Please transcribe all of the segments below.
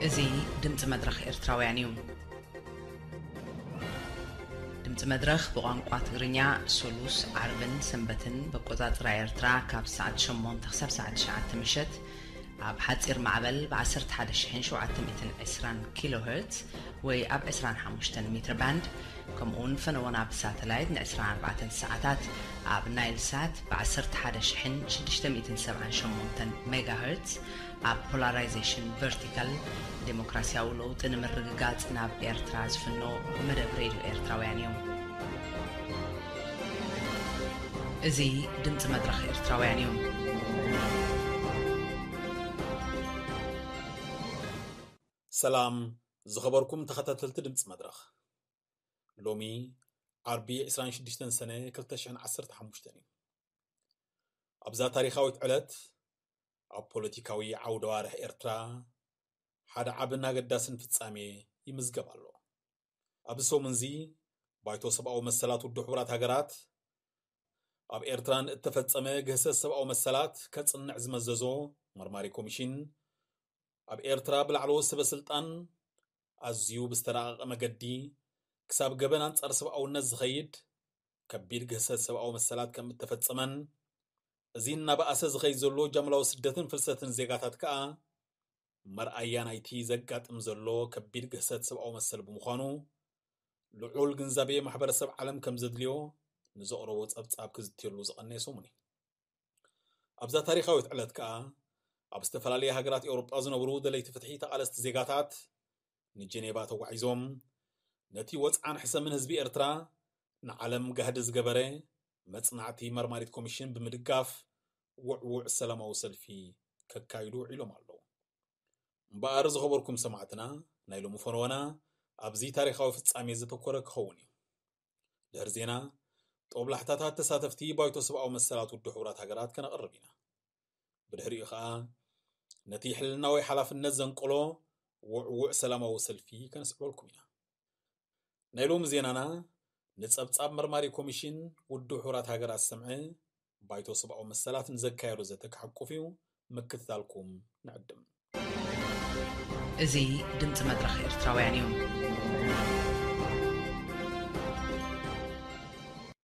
እዚ ድምፂ መድረኽ ኤርትራውያን እዩ። ድምፂ መድረኽ ብቋንቋ ትግርኛ ሰሉስ፣ ዓርብን ሰንበትን ብኣቆፃፅራ ኤርትራ ካብ ሰዓት ሸሞንተ ክሳብ ሰዓት ትሽዓተ ምሸት ኣብ ሓፂር ማዕበል ብ ዓሰርተ ሓደ ሺሕን ሸውዓተ ሚእትን ዕስራን ኪሎ ሄርትዝ ወይ ኣብ ዕስራን ሓሙሽተን ሜትር ባንድ፣ ከምኡውን ፈነወና ብሳተላይት ን ዕስራን ኣርባዕተን ሰዓታት ኣብ ናይል ሳት ብ ዓሰርተ ሓደ ሺሕን ሽዱሽተ ሚእትን ሰብዓን ሸሞንተን ሜጋ ሄርትዝ፣ ኣብ ፖላራይዜሽን ቨርቲካል፣ ዴሞክራሲያዊ ለውጢ ንምርግጋጽ ናብ ኤርትራ ዝፍኖ መደብ ሬድዮ ኤርትራውያን እዩ። እዚ ድምፂ መድረኽ ኤርትራውያን እዩ። ሰላም ዝኸበርኩም ተኸታተልቲ ድምፂ መድረኽ። ሎሚ ዓርቢ ዕስራን ሽዱሽተን ሰነ ክልተ ሽሕን ዓሰርተ ሓሙሽተን እዩ። ኣብዛ ታሪኻዊት ዕለት ኣብ ፖለቲካዊ ዓውደ ኣዋርሕ ኤርትራ ሓደ ዓብን ኣገዳስን ፍጻሜ ይምዝገብ ኣሎ። ኣብዚ ሰሙን እዚ ባይቶ ሰብኣዊ መሰላት ውድብ ሕቡራት ሃገራት ኣብ ኤርትራ ንእተፈጸመ ግህሰት ሰብኣዊ መሰላት ከጽንዕ ዝመዘዞ መርማሪ ኮሚሽን ኣብ ኤርትራ ብላዕለዎት ሰበ ስልጣን ኣዝዩ ብዝተራቐቐ መገዲ ክሳብ ገበን ኣንጻር ሰብኣውነት ዝኸይድ ከቢድ ግህሰት ሰብኣዊ መሰላት ከም እተፈጸመን፣ እዚ እናበኣሰ ዝኸይድ ዘሎ ጃምላዊ ስደትን ፍልሰትን ዜጋታት ከኣ መርኣያ ናይቲ ዘጋጥም ዘሎ ከቢድ ግህሰት ሰብኣዊ መሰል ብምዃኑ፣ ልዑል ግንዛቤ ማሕበረሰብ ዓለም ከም ዘድልዮ ንዘቕረቦ ጸብጻብ ክዝትየሉ ዝቐነየ ሰሙን እዩ። ኣብዛ ታሪኻዊት ዕለት ከኣ ኣብ ዝተፈላለያ ሃገራት ኤውሮጳ ዝነብሩ ደለይቲ ፍትሒ ተቓለስቲ ዜጋታት ንጀኔቫ ተጓዒዞም ነቲ ወጽዓን ሕሰምን ህዝቢ ኤርትራ ንዓለም ጋህዲ ዝገበረ መጽናዕቲ መርማሪት ኮሚሽን ብምድጋፍ ውዕዉዕ ሰላማዊ ሰልፊ ከካይዱ ውዒሎም ኣለዉ። እምበኣር ዝኸበርኩም ሰማዕትና፣ ናይ ሎሚ ፈነወና ኣብዚ ታሪኻዊ ፍጻሜ ዘተኮረ ክኸውን እዩ። ድሕሪ ዜና፣ ጦብላሕታታት ተሳተፍቲ ባይቶ ሰብኣዊ መሰላት ውድብ ሕቡራት ሃገራት ከነቕርብ ኢና። ብድሕሪኡ ኸኣ ነቲ ሕልናዊ ሓላፍነት ዘንቀሎ ውዕዉዕ ሰላማዊ ሰልፊ ከነስዕበልኩም ኢና። ናይ ሎሚ ዜናና ንጸብጻብ መርማሪ ኮሚሽን ውድብ ሕቡራት ሃገራት ዝሰምዐ ባይቶ ሰብኣዊ መሰላት ንዘካየዶ ዘተ ክሓቁፍ እዩ። ምክትታልኩም ንዕድም። እዚ ድምፂ መድረኽ ኤርትራውያን እዩ።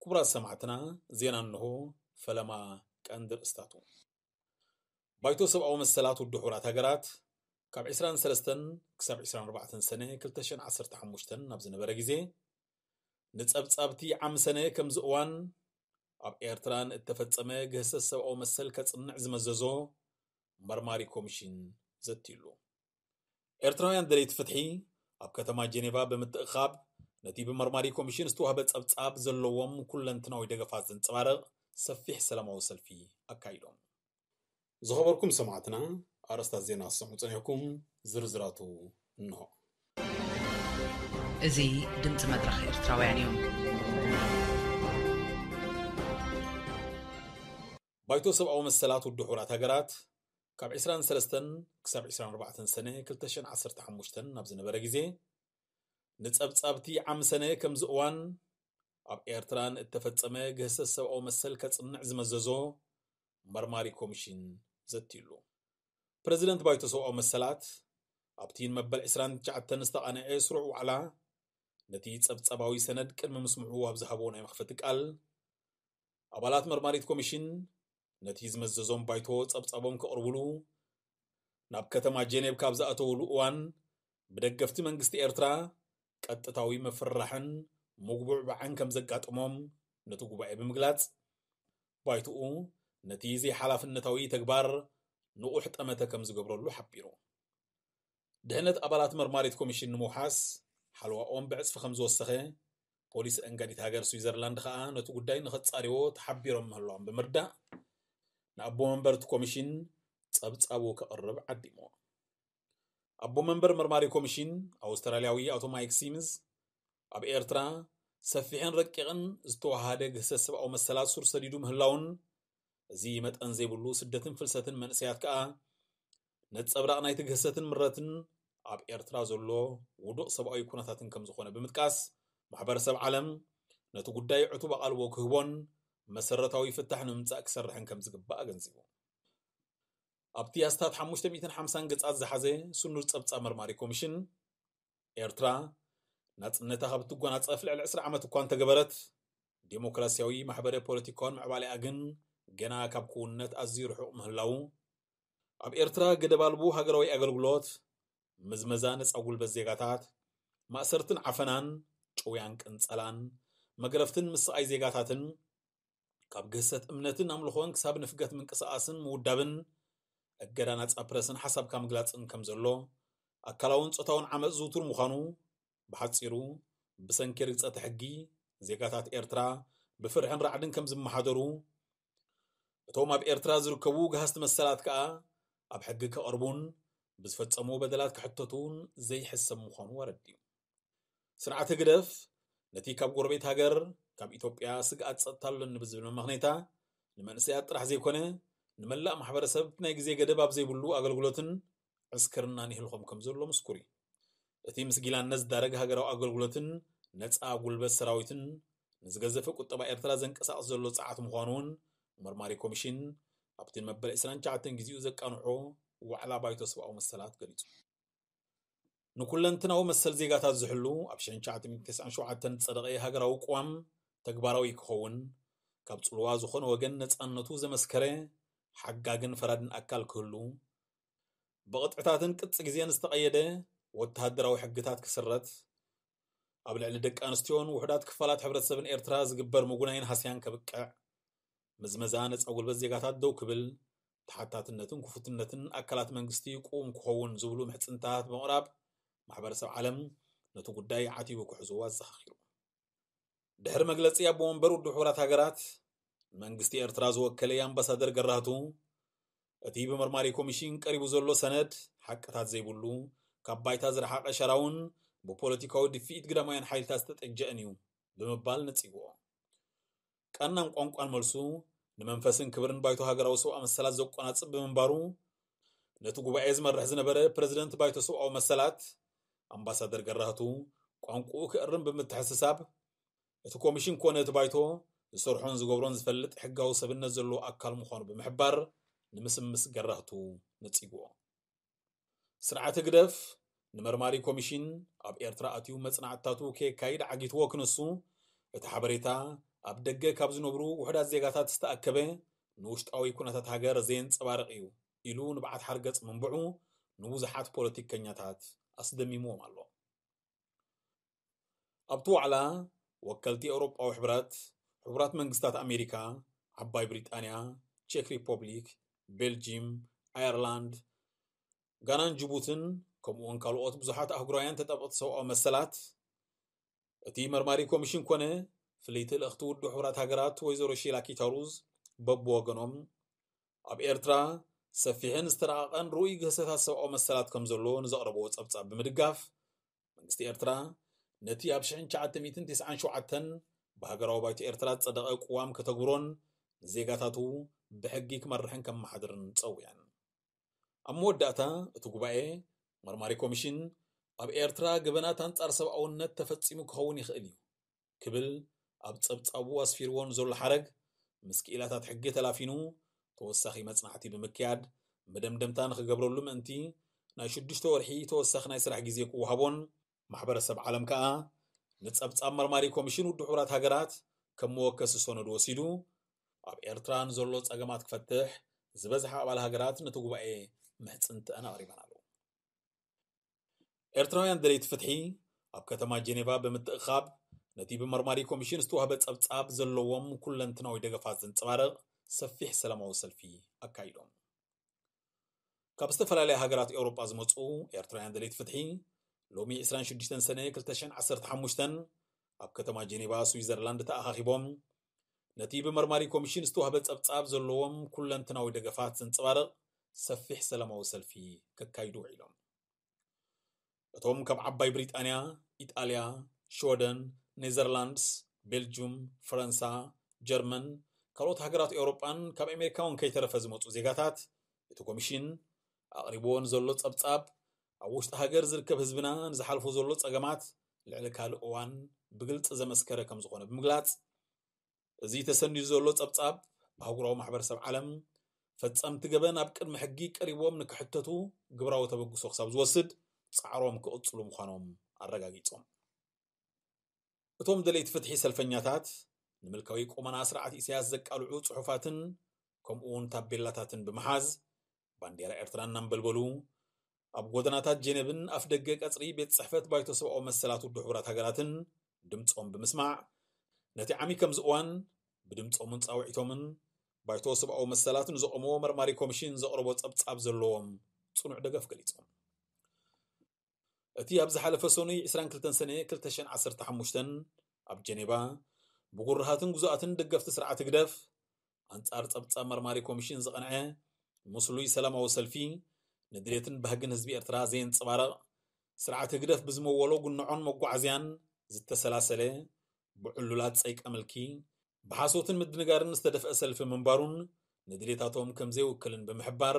ክቡራት ሰማዕትና፣ ዜና እንሆ። ፈለማ ቀንዲ ርእስታቱ። ባይቶ ሰብኣዊ መሰላት ውድብ ሕቡራት ሃገራት ካብ ዕስራን ሰለስተን ክሳብ ዕስራን ኣርባዕተን ሰነ ክልተ ሽሕን ዓሰርተ ሓሙሽተን ናብ ዝነበረ ግዜ ንጸብጻብቲ ዓሚ ሰነ ከምዚ እዋን ኣብ ኤርትራ ንእተፈጸመ ግህሰት ሰብኣዊ መሰል ከጽንዕ ዝመዘዞ መርማሪ ኮሚሽን ዘትዩሉ። ኤርትራውያን ደለይቲ ፍትሒ ኣብ ከተማ ጀኔቫ ብምትእኻብ ነቲ ብመርማሪ ኮሚሽን ዝተዋህበ ጸብጻብ ዘለዎም ኩለንትናዊ ደገፋት ዘንጸባርቕ ሰፊሕ ሰላማዊ ሰልፊ ኣካይዶም። ዝኸበርኩም ሰማዕትና፣ ኣርእስታት ዜና ክትሰምዑ ጸኒሕኩም፣ ዝርዝራቱ እንሆ። እዚ ድምፂ መድረኽ ኤርትራውያን እዩ። ባይቶ ሰብኣዊ መሰላት ውድብ ሕቡራት ሃገራት ካብ ዕስራን ሰለስተን ክሳብ ዕስራን ኣርባዕተን ሰነ ክልተ ሽሕን ዓሰርተ ሓሙሽተን ናብ ዝነበረ ግዜ ንጸብጻብቲ ዓሚ ሰነ ከምዚ እዋን ኣብ ኤርትራ ንእተፈጸመ ግህሰት ሰብኣዊ መሰል ከጽንዕ ዝመዘዞ መርማሪ ኮሚሽን ዘትዩሉ። ፕረዚደንት ባይቶ ሰብኣዊ መሰላት ኣብቲ ንመበል ዕስራን ትሽዓተን ዝተቓንዐ ስሩዕ ዋዕላ ነቲ ጸብጻባዊ ሰነድ ቅድሚ ምስምዑ ኣብ ዝሃቦ ናይ መኽፈቲ ቃል፣ ኣባላት መርማሪት ኮሚሽን ነቲ ዝመዘዞም ባይቶ ጸብጻቦም ከቕርቡሉ ናብ ከተማ ጀኔቭ ካብ ዝኣተውሉ እዋን ብደገፍቲ መንግስቲ ኤርትራ ቀጥታዊ ምፍርራሕን ምጉብዕባዕን ከም ዘጋጠሞም ነቲ ጉባኤ ብምግላጽ፣ ባይቶኡ ነቲ ዘይሓላፍነታዊ ተግባር ንቑሕ ጠመተ ከም ዝገብረሉ ሓቢሩ። ድሕነት ኣባላት መርማሪት ኮሚሽን ንምውሓስ ሓለዋኦም ብዕጽፊ ከም ዝወሰኸ፣ ፖሊስ ኣንጋዲት ሃገር ስዊዘርላንድ ከኣ ነቲ ጉዳይ ንኸጻርዎ ተሓቢሮም ምህላዎም ብምርዳእ፣ ንኣቦ መንበር እቲ ኮሚሽን ጸብጻቡ ከቕርብ ዓዲምዎ። ኣቦ መንበር መርማሪ ኮሚሽን ኣውስትራልያዊ ኣቶ ማይክ ሲምዝ፣ ኣብ ኤርትራ ሰፊሕን ረቂቕን ዝተወሃደ ግህሰት ሰብኣዊ መሰላት ሱር ሰዲዱ ምህላውን፣ እዚ መጠን ዘይብሉ ስደትን ፍልሰትን መንእሰያት ከኣ ነጸብራቕ ናይቲ ግህሰትን ምረትን ኣብ ኤርትራ ዘሎ ውዱቕ ሰብኣዊ ኩነታትን ከም ዝኾነ ብምጥቃስ፣ ማሕበረሰብ ዓለም ነቲ ጉዳይ ዕቱብ ኣቓልቦ ክህቦን መሰረታዊ ፍታሕ ንምምጻእ ክሰርሕን ከም ዝግባእ ኣገንዚቡ። ኣብቲ ኣስታት ሓሙሽተ ሚእትን ሓምሳን ገጻት ዝሓዘ ስኑድ ጸብጻብ መርማሪ ኮሚሽን፣ ኤርትራ ናጽነታ ካብ እትጎናጸፍ ልዕሊ ዕስራ ዓመት እኳ እንተገበረት፣ ዴሞክራሲያዊ ማሕበረ ፖለቲካውን ምዕባሌኣ ግን ገና ካብ ክውንነት ኣዝዩ ርሑቕ ምህላዉ፣ ኣብ ኤርትራ ገደብ ኣልቦ ሃገራዊ ኣገልግሎት፣ ምዝመዛ ነጻ ጉልበት ዜጋታት፣ ማእሰርትን ዓፈናን፣ ጭውያን ቅንጸላን፣ መግረፍትን ምስቓይ ዜጋታትን፣ ካብ ግህሰት እምነትን ኣምልኾን ክሳብ ንፍገት ምንቅስቓስን ምውዳብን፣ እገዳ ናጻ ፕረስን ሓሳብካ ምግላጽን ከም ዘሎ፣ ኣካላውን ጾታውን ዓመጽ ዝውቱር ምዃኑ፣ ብሓጺሩ፣ ብሰንኪ ርግጸተ ሕጊ፣ ዜጋታት ኤርትራ ብፍርሕን ራዕድን ከም ዝመሓደሩ፣ እቶም ኣብ ኤርትራ ዝርከቡ ገሃስቲ መሰላት ከኣ ኣብ ሕጊ ክቐርቡን ብዝፈጸሙ በደላት ክሕተቱን ዘይሕሰብ ምዃኑ ኣረዲኡ። ስርዓት ህግደፍ ነቲ ካብ ጎረቤት ሃገር፣ ካብ ኢትዮጵያ ስግኣት ጸጥታ ኣሎኒ ብዝብል መመኽነይታ፣ ንመንእሰያት ጥራሕ ዘይኮነ፣ ንመላእ ማሕበረሰብ ናይ ግዜ ገደብ ኣብ ዘይብሉ ኣገልግሎትን ዕስክርናን ይህልኾም ከም ዘሎ ምስኩር እዩ። እቲ ምስ ጊላነት ዝዳረግ ሃገራዊ ኣገልግሎትን ነጻ ጉልበት ሰራዊትን ንዝገዘፈ ቁጠባ ኤርትራ ዘንቀሳቕስ ዘሎ ጸዓት ምዃኑ እውን መርማሪ ኮሚሽን ኣብቲ ንመበል ዕስራን ትሽዓተን ግዜኡ ዘቃንዖ ዋዕላ ባይቶ ሰብኣዊ መሰላት ገሊጹ። ንኩለንትናዊ መሰል ዜጋታት ዝሕሉ ኣብ ሽሕን ትሽዓተ ሚእትን ተስዓን ሸውዓተን ዝጸደቐ ሃገራዊ ቅዋም ተግባራዊ ክኸውን፣ ካብ ጽልዋ ዝኾነ ወገን ነጻነቱ ዘመስከረ ሓጋግን ፈራድን ኣካል ክህሉ፣ ብቕጥዕታትን ቅጽ ግዜን ዝተቐየደ ወተሃደራዊ ሕግታት ክስረት፣ ኣብ ልዕሊ ደቂ ኣንስትዮን ውሑዳት ክፋላት ሕብረተሰብን ኤርትራ ዝግበር ምጉናይን ሃስያን ከብቅዕ፣ ምዝመዛ ነጻ ጉልበት ዜጋታት ደው ክብል፣ ተሓታትነትን ክፉትነትን ኣካላት መንግስቲ ቅዉም ክኸውን ዝብሉ ምሕጽንታት ብምቕራብ፣ ማሕበረሰብ ዓለም ነቲ ጉዳይ ዓቲቡ ክሕዝዎ ኣዘኻኺሩ። ድሕሪ መግለጺ ኣቦ መንበር ውድብ ሕቡራት ሃገራት፣ መንግስቲ ኤርትራ ዝወከለ ኣምባሳደር ገራህቱ፣ እቲ ብመርማሪ ኮሚሽን ቀሪቡ ዘሎ ሰነድ ሓቅታት ዘይብሉ፣ ካብ ባይታ ዝረሓቐ ሸራውን ብፖለቲካዊ ድፍኢት ግዳማውያን ሓይልታት ዝተጠጀአን እዩ ብምባል ነጺግዎ። ቃናን ቋንቋን መልሱ ንመንፈስን ክብርን ባይቶ ሃገራዊ ሰብኣዊ መሰላት ዘቆናጽብ ብምንባሩ፣ ነቲ ጉባኤ ዝመርሕ ዝነበረ ፕረዚደንት ባይቶ ሰብኣዊ መሰላት ኣምባሳደር ገራህቱ፣ ቋንቋኡ ክእርም ብምትሕስሳብ፣ እቲ ኮሚሽን ኮነ እቲ ባይቶ ዝሰርሖን ዝገብሮን ዝፈልጥ ሕጋዊ ሰብነት ዘለዎ ኣካል ምዃኑ ብምሕባር፣ ንምስምስ ገራህቱ ነጺግዎ። ስርዓት ህግደፍ ንመርማሪ ኮሚሽን ኣብ ኤርትራ ኣትዩ መጽናዕትታቱ ከየካይድ ዓጊትዎ ክንሱ፣ እቲ ሓበሬታ ኣብ ደገ ካብ ዝነብሩ ውሑዳት ዜጋታት ዝተኣከበ ንውሽጣዊ ኩነታት ሃገር ዘየንጸባርቕ እዩ ኢሉ ንብዓት ሓርገጽ ምንብዑ ንብዙሓት ፖለቲከኛታት ኣስደሚምዎም ኣሎ። ኣብቲ ዋዕላ ወከልቲ ኤውሮጳዊ ሕብረት፣ ሕቡራት መንግስታት ኣሜሪካ፣ ዓባይ ብሪጣንያ፣ ቼክ ሪፖብሊክ፣ ቤልጂም፣ ኣየርላንድ፣ ጋናን ጅቡትን ከምኡውን ካልኦት ብዙሓት ኣህጉራውያን ተጣበቕቲ ሰብኣዊ መሰላት፣ እቲ መርማሪ ኮሚሽን ኮነ ፍልይቲ ልእኽቲ ውድብ ሕቡራት ሃገራት ወይዘሮ ሺላ ኪታሩዝ በብወገኖም ኣብ ኤርትራ ሰፊሕን ዝተረቓቐን ርኡይ ግህሰታት ሰብኣዊ መሰላት ከም ዘሎ ንዘቕረብዎ ጸብጻብ ብምድጋፍ፣ መንግስቲ ኤርትራ ነቲ ኣብ ሽሕን ትሽዓተ ሚእትን ተስዓን ሸውዓተን ብሃገራዊ ባይቶ ኤርትራ ዝጸደቐ ቅዋም ከተግብሮን ንዜጋታቱ ብሕጊ ክመርሕን ከመሓድርን ጸዊዐን። ኣብ መወዳእታ እቲ ጉባኤ መርማሪ ኮሚሽን ኣብ ኤርትራ ገበናት ኣንጻር ሰብኣውነት ተፈጺሙ ክኸውን ይኽእል እዩ ክብል ኣብ ጸብጻቡ ኣስፊርዎ ንዘሎ ሓረግ፣ ምስ ክኢላታት ሕጊ ተላፊኑ ተወሳኺ መጽናዕቲ ብምክያድ መደምደምታ ንኽገብረሉ ምእንቲ ናይ ሽዱሽተ ወርሒ ተወሳኺ ናይ ስራሕ ግዜ ክወሃቦን ማሕበረሰብ ዓለም ከኣ ንጸብጻብ መርማሪ ኮሚሽን ውድብ ሕቡራት ሃገራት ከም መወከሲ ሰነድ ወሲዱ ኣብ ኤርትራ ንዘሎ ጸገማት ክፈትሕ ዝበዝሓ ኣባል ሃገራት ነቲ ጉባኤ ምሕጽንተአን ኣቕሪበን ኣለዉ። ኤርትራውያን ደለይቲ ፍትሒ ኣብ ከተማ ጄኔቫ ብምትእኻብ ነቲ ብመርማሪ ኮሚሽን ዝተዋህበ ጸብጻብ ዘለዎም ኩለንትናዊ ደገፋት ዘንጸባርቕ ሰፊሕ ሰላማዊ ሰልፊ ኣካይዶም። ካብ ዝተፈላለያ ሃገራት ኤውሮጳ ዝመጹ ኤርትራውያን ደለይቲ ፍትሒ ሎሚ ዕስራን ሽዱሽተን ሰነ ክልተ ሽሕን ዓሰርተ ሓሙሽተን ኣብ ከተማ ጄኔቫ ስዊዘርላንድ ተኣኻኺቦም ነቲ ብመርማሪ ኮሚሽን ዝተዋህበ ጸብጻብ ዘለዎም ኩለንትናዊ ደገፋት ዘንጸባርቕ ሰፊሕ ሰላማዊ ሰልፊ ከካይዱ ውዒሎም። እቶም ካብ ዓባይ ብሪጣንያ፣ ኢጣልያ፣ ሽወደን፣ ኔዘርላንድስ፣ ቤልጁም፣ ፈረንሳ፣ ጀርመን፣ ካልኦት ሃገራት ኤውሮጳን ካብ ኣሜሪካ እውን ከይተረፈ ዝመጹ ዜጋታት እቲ ኮሚሽን ኣቕሪብዎ ንዘሎ ጸብጻብ ኣብ ውሽጢ ሃገር ዝርከብ ህዝብና ንዝሓልፎ ዘሎ ጸገማት ልዕሊ ካልእ እዋን ብግልጺ ዘመስከረ ከም ዝኾነ ብምግላጽ፣ እዚ ተሰኒዱ ዘሎ ጸብጻብ ኣህጉራዊ ማሕበረሰብ ዓለም ፈጸምቲ ገበን ኣብ ቅድሚ ሕጊ ቀሪቦም ንክሕተቱ ግብራዊ ተበግሶ ክሳብ ዝወስድ ጻዕሮም ክቕጽሉ ምዃኖም ኣረጋጊጾም። እቶም ደለይቲ ፍትሒ ሰልፈኛታት ንምልካዊ ቆመና ስርዓት ኢሳያስ ዘቃልዑ ጽሑፋትን ከምኡ እውን ታቤላታትን ብምሓዝ ባንዴራ ኤርትራ እናንበልበሉ ኣብ ጎደናታት ጀኔቭን ኣፍ ደገ ቀጽሪ ቤት ጽሕፈት ባይቶ ሰብኣዊ መሰላት ውድብ ሕቡራት ሃገራትን ድምጾም ብምስማዕ ነቲ ዓሚ ከምዚ እዋን ብድምጾምን ጻውዒቶምን ባይቶ ሰብኣዊ መሰላት ንዘቐሞ መርማሪ ኮሚሽን ዘቕረቦ ጸብጻብ ዘለዎም ጽኑዕ ደገፍ ገሊጾም። እቲ ኣብ ዝሓለፈ ሰኑይ ዕስራን ክልተን ሰነ ክልተ ሽሕን ዓሰርተ ሓሙሽተን ኣብ ጀኔቫ ብጉርሃትን ጉዙኣትን ደገፍቲ ስርዓት ህግደፍ ኣንጻር ጸብጻብ መርማሪ ኮሚሽን ዝቐንዐ ምስሉይ ሰላማዊ ሰልፊ ንድሌትን ባህግን ህዝቢ ኤርትራ ዘየንጸባረቕ ስርዓት ህግደፍ ብዝመወሎ ጉንዖን መጓዓዝያን ዝተሰላሰለ ብዕሉላት ጸይቀ ምልኪ ብሓሶትን ምድንጋርን ዝተደፍአ ሰልፊ ምንባሩን ንድሌታቶም ከም ዘይውክልን ብምሕባር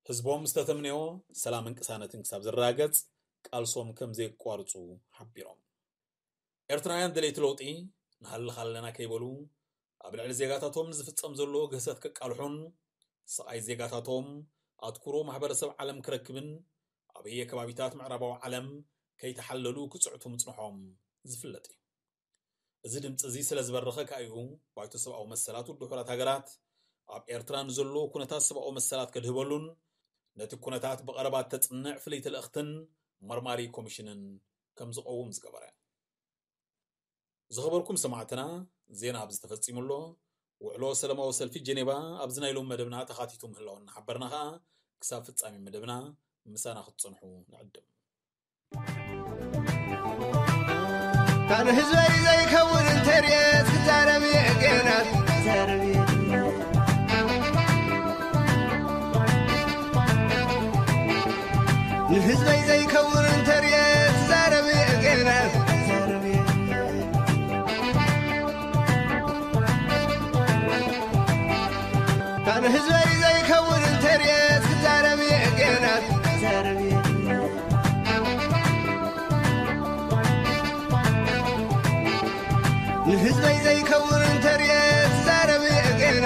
ህዝቦም ዝተተምነዮ ሰላምን ቅሳነትን ክሳብ ዝረጋገጽ ቃልሶም ከም ዘየቋርጹ ሓቢሮም። ኤርትራውያን ደለይቲ ለውጢ ንሃልኽ ኣለና ከይበሉ ኣብ ልዕሊ ዜጋታቶም ንዝፍጸም ዘሎ ግህሰት ከቃልሑን ስቓይ ዜጋታቶም ኣትኩሮ ማሕበረሰብ ዓለም ክረክብን ኣበየ ከባቢታት ምዕራባዊ ዓለም ከይተሓለሉ ክጽዕቱ ምጽንሖም ዝፍለጥ እዩ። እዚ ድምፂ እዚ ስለ ዝበረኸ ከኣ እዩ ባይቶ ሰብኣዊ መሰላት ውድብ ሕቡራት ሃገራት ኣብ ኤርትራ ንዘሎ ኩነታት ሰብኣዊ መሰላት ከድህበሉን ነቲ ኩነታት ብቐረባ እተጽንዕ ፍልይቲ ልእኽትን መርማሪ ኮሚሽንን ከም ዝቐውም ዝገበረ። ዝኸበርኩም ሰማዕትና፣ ዜና ኣብዚ ተፈጺሙ ኣሎ። ውዕሎ ሰላማዊ ሰልፊ ጀኔቫ ኣብዚ ናይ ሎም መደብና ተኻቲቱ ምህላው እናሓበርና ኸኣ ክሳብ ፍጻሜ መደብና ምሳና ክትጸንሑ ንዕድም። ካን ህዝበይ ዘይከውን እንተርየት ክዛረብ የገናት ንህዝበይ ዘይከውን እንተርየት ክዛረብ የገናት ካን ህዝበይ ዘይከውን እንተርየት ክዛረብ የገናት ንህዝበይ ዘይከውን እንተርየ ትዛረብ ገና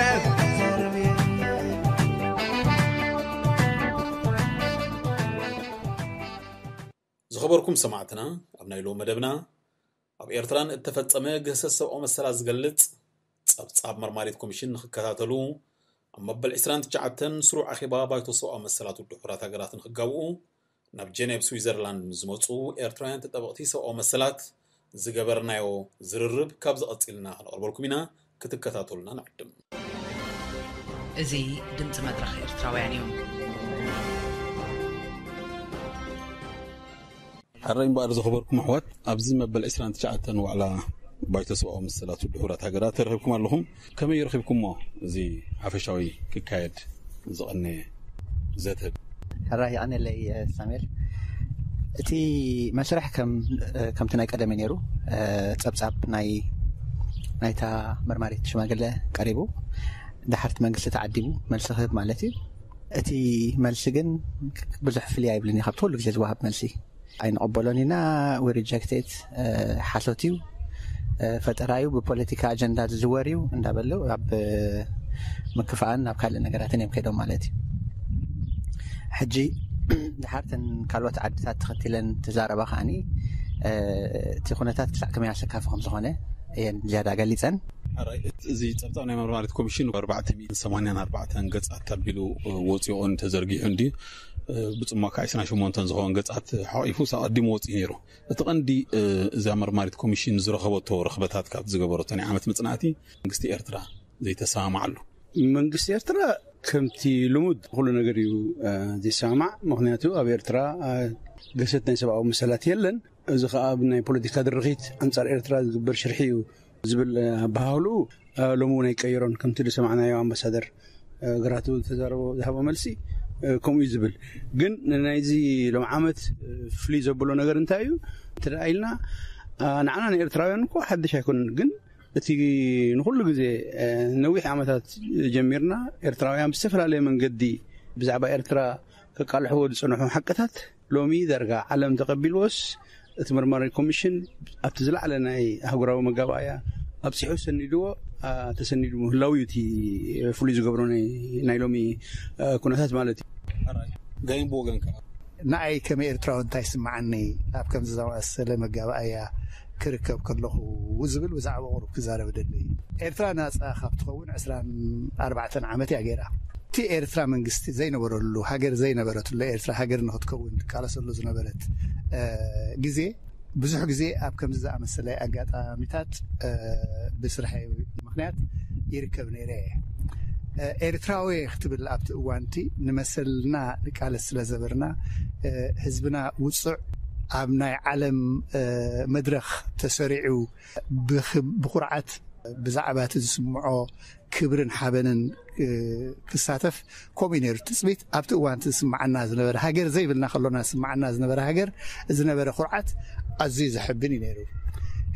ዝኸበርኩም ሰማዕትና፣ ኣብ ናይ ሎሚ መደብና ኣብ ኤርትራን እተፈጸመ ግህሰት ሰብኣዊ መሰላት ዝገልጽ ጸብጻብ መርማሪት ኮሚሽን ንኽከታተሉ ኣብ መበል ዕስራን ትሽዓተን ስሩዕ ኣኼባ ባይቶ ሰብኣዊ መሰላት ውድብ ሕቡራት ሃገራት ንኽጋብኡ ናብ ጀኔቭ ስዊዘርላንድ ንዝመጹ ኤርትራውያን ተጠበቕቲ ሰብኣዊ መሰላት ዝገበርናዮ ዝርርብ ካብዚ ቀጺልና ክነቕርበልኩም ኢና። ክትከታተሉና ንዕድም። እዚ ድምፂ መድረኽ ኤርትራውያን እዩ። ሕራይ እምበኣር ዝኸበርኩም ኣሕዋት፣ ኣብዚ መበል ዕስራን ትሽዓተን ዋዕላ ባይቶ ሰብኣዊ መሰላት ውድብ ሕቡራት ሃገራት ተረኺብኩም ኣለኹም። ከመይ ረኺብኩሞ እዚ ሓፈሻዊ ክካየድ ዝቐነየ ዘተ? ሕራይ የቐንየለይ ሳሙኤል። እቲ መስርሕ ከም ከምቲ ናይ ቀደም እዩ ነይሩ። ጸብጻብ ናይ ናይታ መርማሪት ሽማግለ ቀሪቡ፣ ደሓርቲ መንግስቲ ተዓዲቡ መልሲ ክህብ ማለት እዩ። እቲ መልሲ ግን ብዙሕ ፍልይ ኣይብልን እዩ ካብቲ ኩሉ ግዜ ዝወሃብ መልሲ። ኣይንቕበሎን ኢና፣ we reject it፣ ሓሶት እዩ፣ ፈጠራ እዩ፣ ብፖለቲካ ኣጀንዳ ዝዝወር እዩ እንዳበሉ ኣብ ምክፋእን ናብ ካልእ ነገራትን እዮም ከይዶም ማለት እዩ። ሕጂ ድሓርተን ካልኦት ዓድታት ተኸቲለን ተዛረባ ከዓኒ እቲ ኩነታት ክሳዕ ከመይ ኣሰካፊ ከም ዝኾነ እየን ዝያዳ ገሊፀን። እዚ ጸብጻብ ናይ መርማሪት ኮሚሽን ኣርባዕተ ሚእትን ሰማንያን ኣርባዕተን ገጻት ኣቢሉ ወጺኡ ተዘርጊሑ እንዲ ብጽሞካ ዕስራን ሸሞንተን ዝኸውን ገጻት ሓቂፉ ኣቐዲሙ ወጺኡ ነይሩ። እቲ ቀንዲ እዛ መርማሪት ኮሚሽን ዝረኸበቶ ረኽበታት ካብቲ ዝገበረቶ ናይ ዓመት መጽናዕቲ መንግስቲ ኤርትራ ዘይተሰማማዓሉ። መንግስቲ ኤርትራ ከምቲ ልሙድ ኩሉ ነገር እዩ ዘይሰማማዕ። ምክንያቱ ኣብ ኤርትራ ገሰት ናይ ሰብኣዊ መሰላት የለን። እዚ ከዓ ብናይ ፖለቲካ ድርኺት ኣንጻር ኤርትራ ዝግበር ሽርሒ እዩ ዝብል ኣበሃህልኡ ሎሚ እውን ኣይቀየሮን። ከምቲ ዝሰማዕናዮ ኣምባሳደር ግራቱ ተዛረቦ ዝሃቦ መልሲ ከምኡ እዩ ዝብል። ግን ናይዚ ሎም ዓመት ፍልይ ዘብሎ ነገር እንታይ እዩ እንተ ኢልና ንዓና ንኤርትራውያን እኮ ሓድሽ ኣይኮነን። ግን እቲ ንኩሉ ግዜ ነዊሕ ዓመታት ጀሚርና ኤርትራውያን ብዝተፈላለየ መንገዲ ብዛዕባ ኤርትራ ከቃልሕዎ ዝጸንሑ ሓቅታት ሎሚ ዳርጋ ዓለም ተቐቢልዎስ እቲ መርማሪ ኮሚሽን ኣብቲ ዝለዓለ ናይ ኣህጉራዊ መጋባእያ ኣብጺሑ ሰኒድዎ ተሰኒዱ ምህላው እዩ እቲ ፍሉይ ዝገብሮ ናይ ሎሚ ኩነታት ማለት እዩ። ጋይም ብወገንካ? ንኣይ ከም ኤርትራዊ እንታይ ይስምዓኒ ኣብ ከምዚ ዝኣመሰለ መጋባእያ ክርከብ ከለኹ ዝብል ብዛዕባ ቁሩብ ክዛረብ ደሊ። ኤርትራ ናፃ ካብ ትኸውን ዕስራን ኣርባዕተን ዓመት እያ ገይራ። እቲ ኤርትራ መንግስቲ ዘይነበረሉ፣ ሃገር ዘይነበረትሉ፣ ኤርትራ ሃገር ንክትከውን ትቃለሰሉ ዝነበረት ግዜ ብዙሕ ግዜ ኣብ ከምዚ ዝኣመሰለ ኣጋጣሚታት ብስራሕ ምክንያት ይርከብ ነይረ። ኤርትራዊ ክትብል ኣብቲ እዋንቲ ንመሰልና ንቃለስ ስለ ዘበርና ህዝብና ውፁዕ ኣብ ናይ ዓለም መድረኽ ተሰሪዑ ብኩርዓት ብዛዕባ እቲ ዝስምዖ ክብርን ሓበንን ክሳተፍ ከምኡ ነይሩ። ትፅቢት ኣብቲ እዋን ዝስምዓና ዝነበረ ሃገር ዘይብልና ከሎና ዝስምዓና ዝነበረ ሃገር ዝነበረ ኩርዓት ኣዝዩ ዘሕብን እዩ ነይሩ።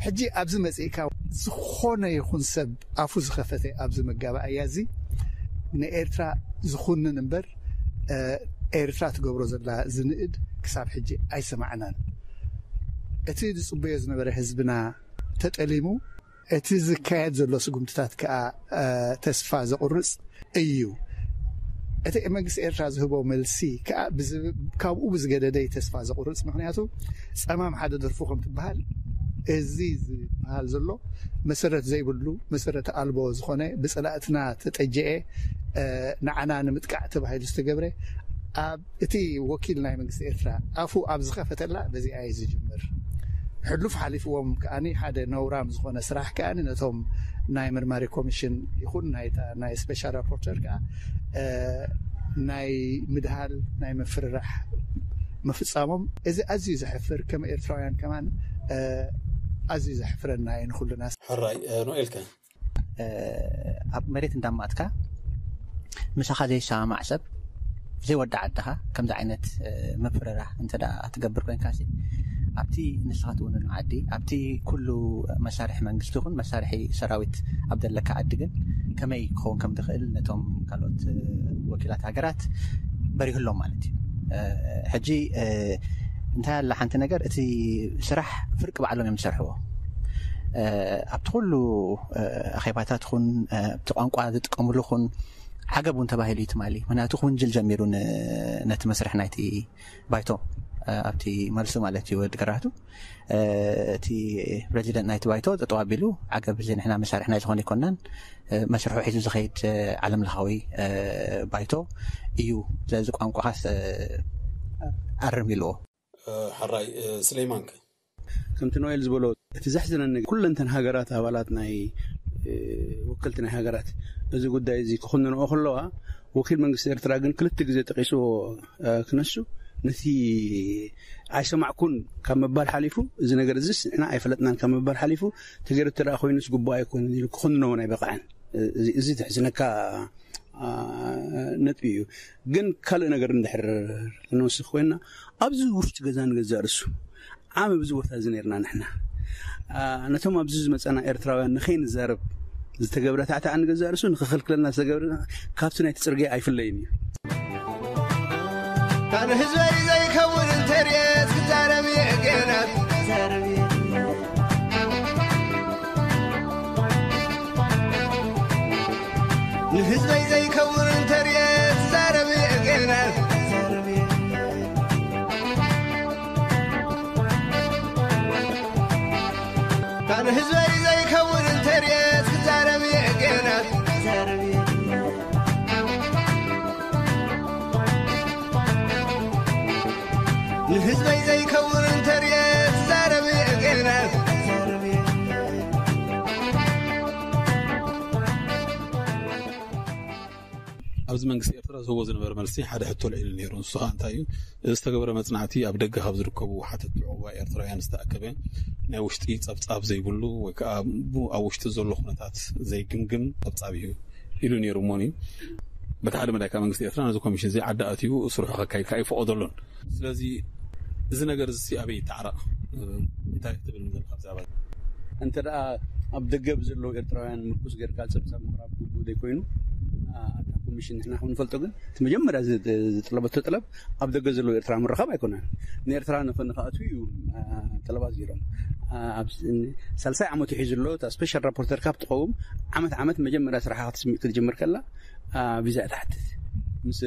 ሕጂ ኣብዚ መፅእካ ዝኾነ ይኹን ሰብ ኣፉ ዝኸፈተ ኣብዚ መጋባእያ እዚ ንኤርትራ ዝኹንን እምበር ኤርትራ ትገብሮ ዘላ ዝንእድ ክሳብ ሕጂ ኣይሰማዕናን። እቲ ዝፅበዮ ዝነበረ ህዝብና ተጠሊሙ እቲ ዝካየድ ዘሎ ስጉምትታት ከዓ ተስፋ ዘቁርፅ እዩ። እቲ መንግስቲ ኤርትራ ዝህቦ መልሲ ከዓ ካብኡ ብዝገደደ እዩ ተስፋ ዘቁርፅ። ምክንያቱ ፀማም ሓደ ደርፉ ከም ትበሃል እዚ ዝበሃል ዘሎ መሰረት ዘይብሉ መሰረት ኣልቦ ዝኾነ ብፀላእትና ተጠጀኤ ንዓና ንምጥቃዕ ተባሂሉ ዝተገብረ ኣብ እቲ ወኪል ናይ መንግስቲ ኤርትራ ኣፉ ኣብ ዝኸፈተላ በዚኣ እዩ ዝጅምር። ሕሉፍ ሓሊፍዎም ከኣ ሓደ ነውራም ዝኾነ ስራሕ ከኣ ነቶም ናይ መርማሪ ኮሚሽን ይኹን ናይ ስፔሻል ራፖርተር ከኣ ናይ ምድሃል ናይ ምፍርራሕ ምፍጻሞም እዚ ኣዝዩ ዘሕፍር ከም ኤርትራውያን ከማን ኣዝዩ ዘሕፍረና እዩ ንኹልና። ሕራይ ኖኤልከ ኣብ መሬት እንዳማእትካ ምሳኻ ዘይሰማማዕ ሰብ ዘይወዲ ዓድኻ ከምዚ ዓይነት ምፍርራሕ እንተ ትገብር ኮይንካ ኣብቲ ንስኻ ትውንኖ ዓዲ ኣብቲ ኩሉ መሳርሒ መንግስቲ ይኹን መሳርሒ ሰራዊት ኣብ ዘለካ ዓዲ ግን ከመይ ክኸውን ከም ትኽእል ነቶም ካልኦት ወኪላት ሃገራት በሪህሎም ማለት እዩ። ሕጂ እንታይ ኣላ ሓንቲ ነገር እቲ ስራሕ ፍርቂ ባዕሎም እዮም ዝሰርሕዎ። ኣብቲ ኩሉ ኣኼባታት ኹን ኣብቲ ቋንቋ ዝጥቀምሉ ኹን ዓገብ እውን ተባሂሉ እዩ ትማሊ። ምክንያቱ ክውንጅል ጀሚሩ ነቲ መስርሕ ናይቲ ባይቶ ኣብቲ መልሱ ማለት እዩ ወዲ ገራህቱ እቲ ፕሬዚደንት ናይቲ ባይቶ ጠጠው ኣቢሉ ዓገብ እዚ ንሕና መሳርሕና ዝኾነ ይኮናን መስርሑ ሒዙ ዝኸይድ ዓለም ለኻዊ ባይቶ እዩ። ስለዚ ቋንቋኻስ ኣርም ኢልዎ። ሕራይ ስለይማንከ ከምቲ ኖኤል ዝበሎ እቲ ዘሕዝነኒ ኩለንተን ሃገራት ኣባላት ናይ ወከልቲ ናይ ሃገራት በዚ ጉዳይ እዚ ክኹንንኦ ከለዋ ወኪል መንግስቲ ኤርትራ ግን ክልተ ግዜ ጠቂስዎ ክነሱ ነቲ ኣይሰማዕኩን ካብ ምባል ሓሊፉ እዚ ነገር እዚስ ንሕና ኣይፈለጥናን ካብ ምባል ሓሊፉ ተገይሩ እተ ኮይኑስ ግቡእ ኣይኮንን ኢሉ ክኹንኖ እውን ኣይበቕዐን። እዚ ተሕዝነካ ነጥቢ እዩ። ግን ካልእ ነገር እንድሕር ክንወስኽ ኮይና ኣብዚ ውሽጢ ገዛ ንገዛእ ርሱ ዓም ኣብዚ ቦታ እዚ ነርና ንሕና ነቶም ኣብዚ ዝመፀና ኤርትራውያን ንኸይንዛረብ ዝተገብረ ታዕታዕ ንገዛእ ርሱ ንክኽልክለና ዝተገብረ ካብቲ ናይቲ ፅርግያ ኣይፍለይን እዩ። ንህዝበይ ዘይከውን እንተርየት ክዛረብ የገናት ንህዝበይ ዘይከውን እንተርየት ዛረብ የገናት ንህዝበይ ዘይከውን እንተርየት ክዛረብ የገናት ንህዝበይ ዘይከውን እንተርየት ዛረብ የገናት ኣብዚ መንግስቲ ኤርትራ ዝህቦ ዝነበረ መልሲ ሓደ ሕቶ ልዒሉ ነይሩ። ንሱ ከዓ እንታይ እዩ? ዝተገበረ መጽናዕቲ ኣብ ደገ ካብ ዝርከቡ ሓተቲ ዕቑባ ኤርትራውያን ዝተኣከበ ናይ ውሽጢ ጸብጻብ ዘይብሉ ወይ ከዓ ኣብ ውሽጢ ዘሎ ኩነታት ዘይግምግም ጸብጻብ እዩ ኢሉ ነይሩ። እሞኒ በቲ ሓደ መዳይ ከዓ መንግስቲ ኤርትራ ነዚ ኮሚሽን እዚ ዓዲ ኣትዩ ስርሑ ከካይድ ከዓ ይፈቐደሉን። ስለዚ እዚ ነገር እዚ ኣበይ ይተዓረቕ? እንታይ ክትብል ንዘለካ ብዛዕባ እንተ ደኣ ኣብ ደገ ብዘለዉ ኤርትራውያን ምርኩስ ጌርካ ጸብጻብ ምቕራብ ግቡእ ዘይኮይኑ ኣታ ኮሚሽን ንሕና ከም ንፈልጦ ግን እቲ መጀመርያ ዝጥለበቶ ጥለብ ኣብ ደገ ዘለዉ ኤርትራ ምርኻብ ኣይኮነን። ንኤርትራ ንክኣትዉ እዩ ጥለባት ገይሮም። ኣብ ሳልሳይ ዓመቱ ሒዙ ኣሎ። እታ ስፔሻል ራፖርተር ካብ ትኸውን ዓመት ዓመት መጀመርያ ስራሓ ክትስሚ- ክትጅምር ከላ ቪዛ እያ ትሓትት። ምስ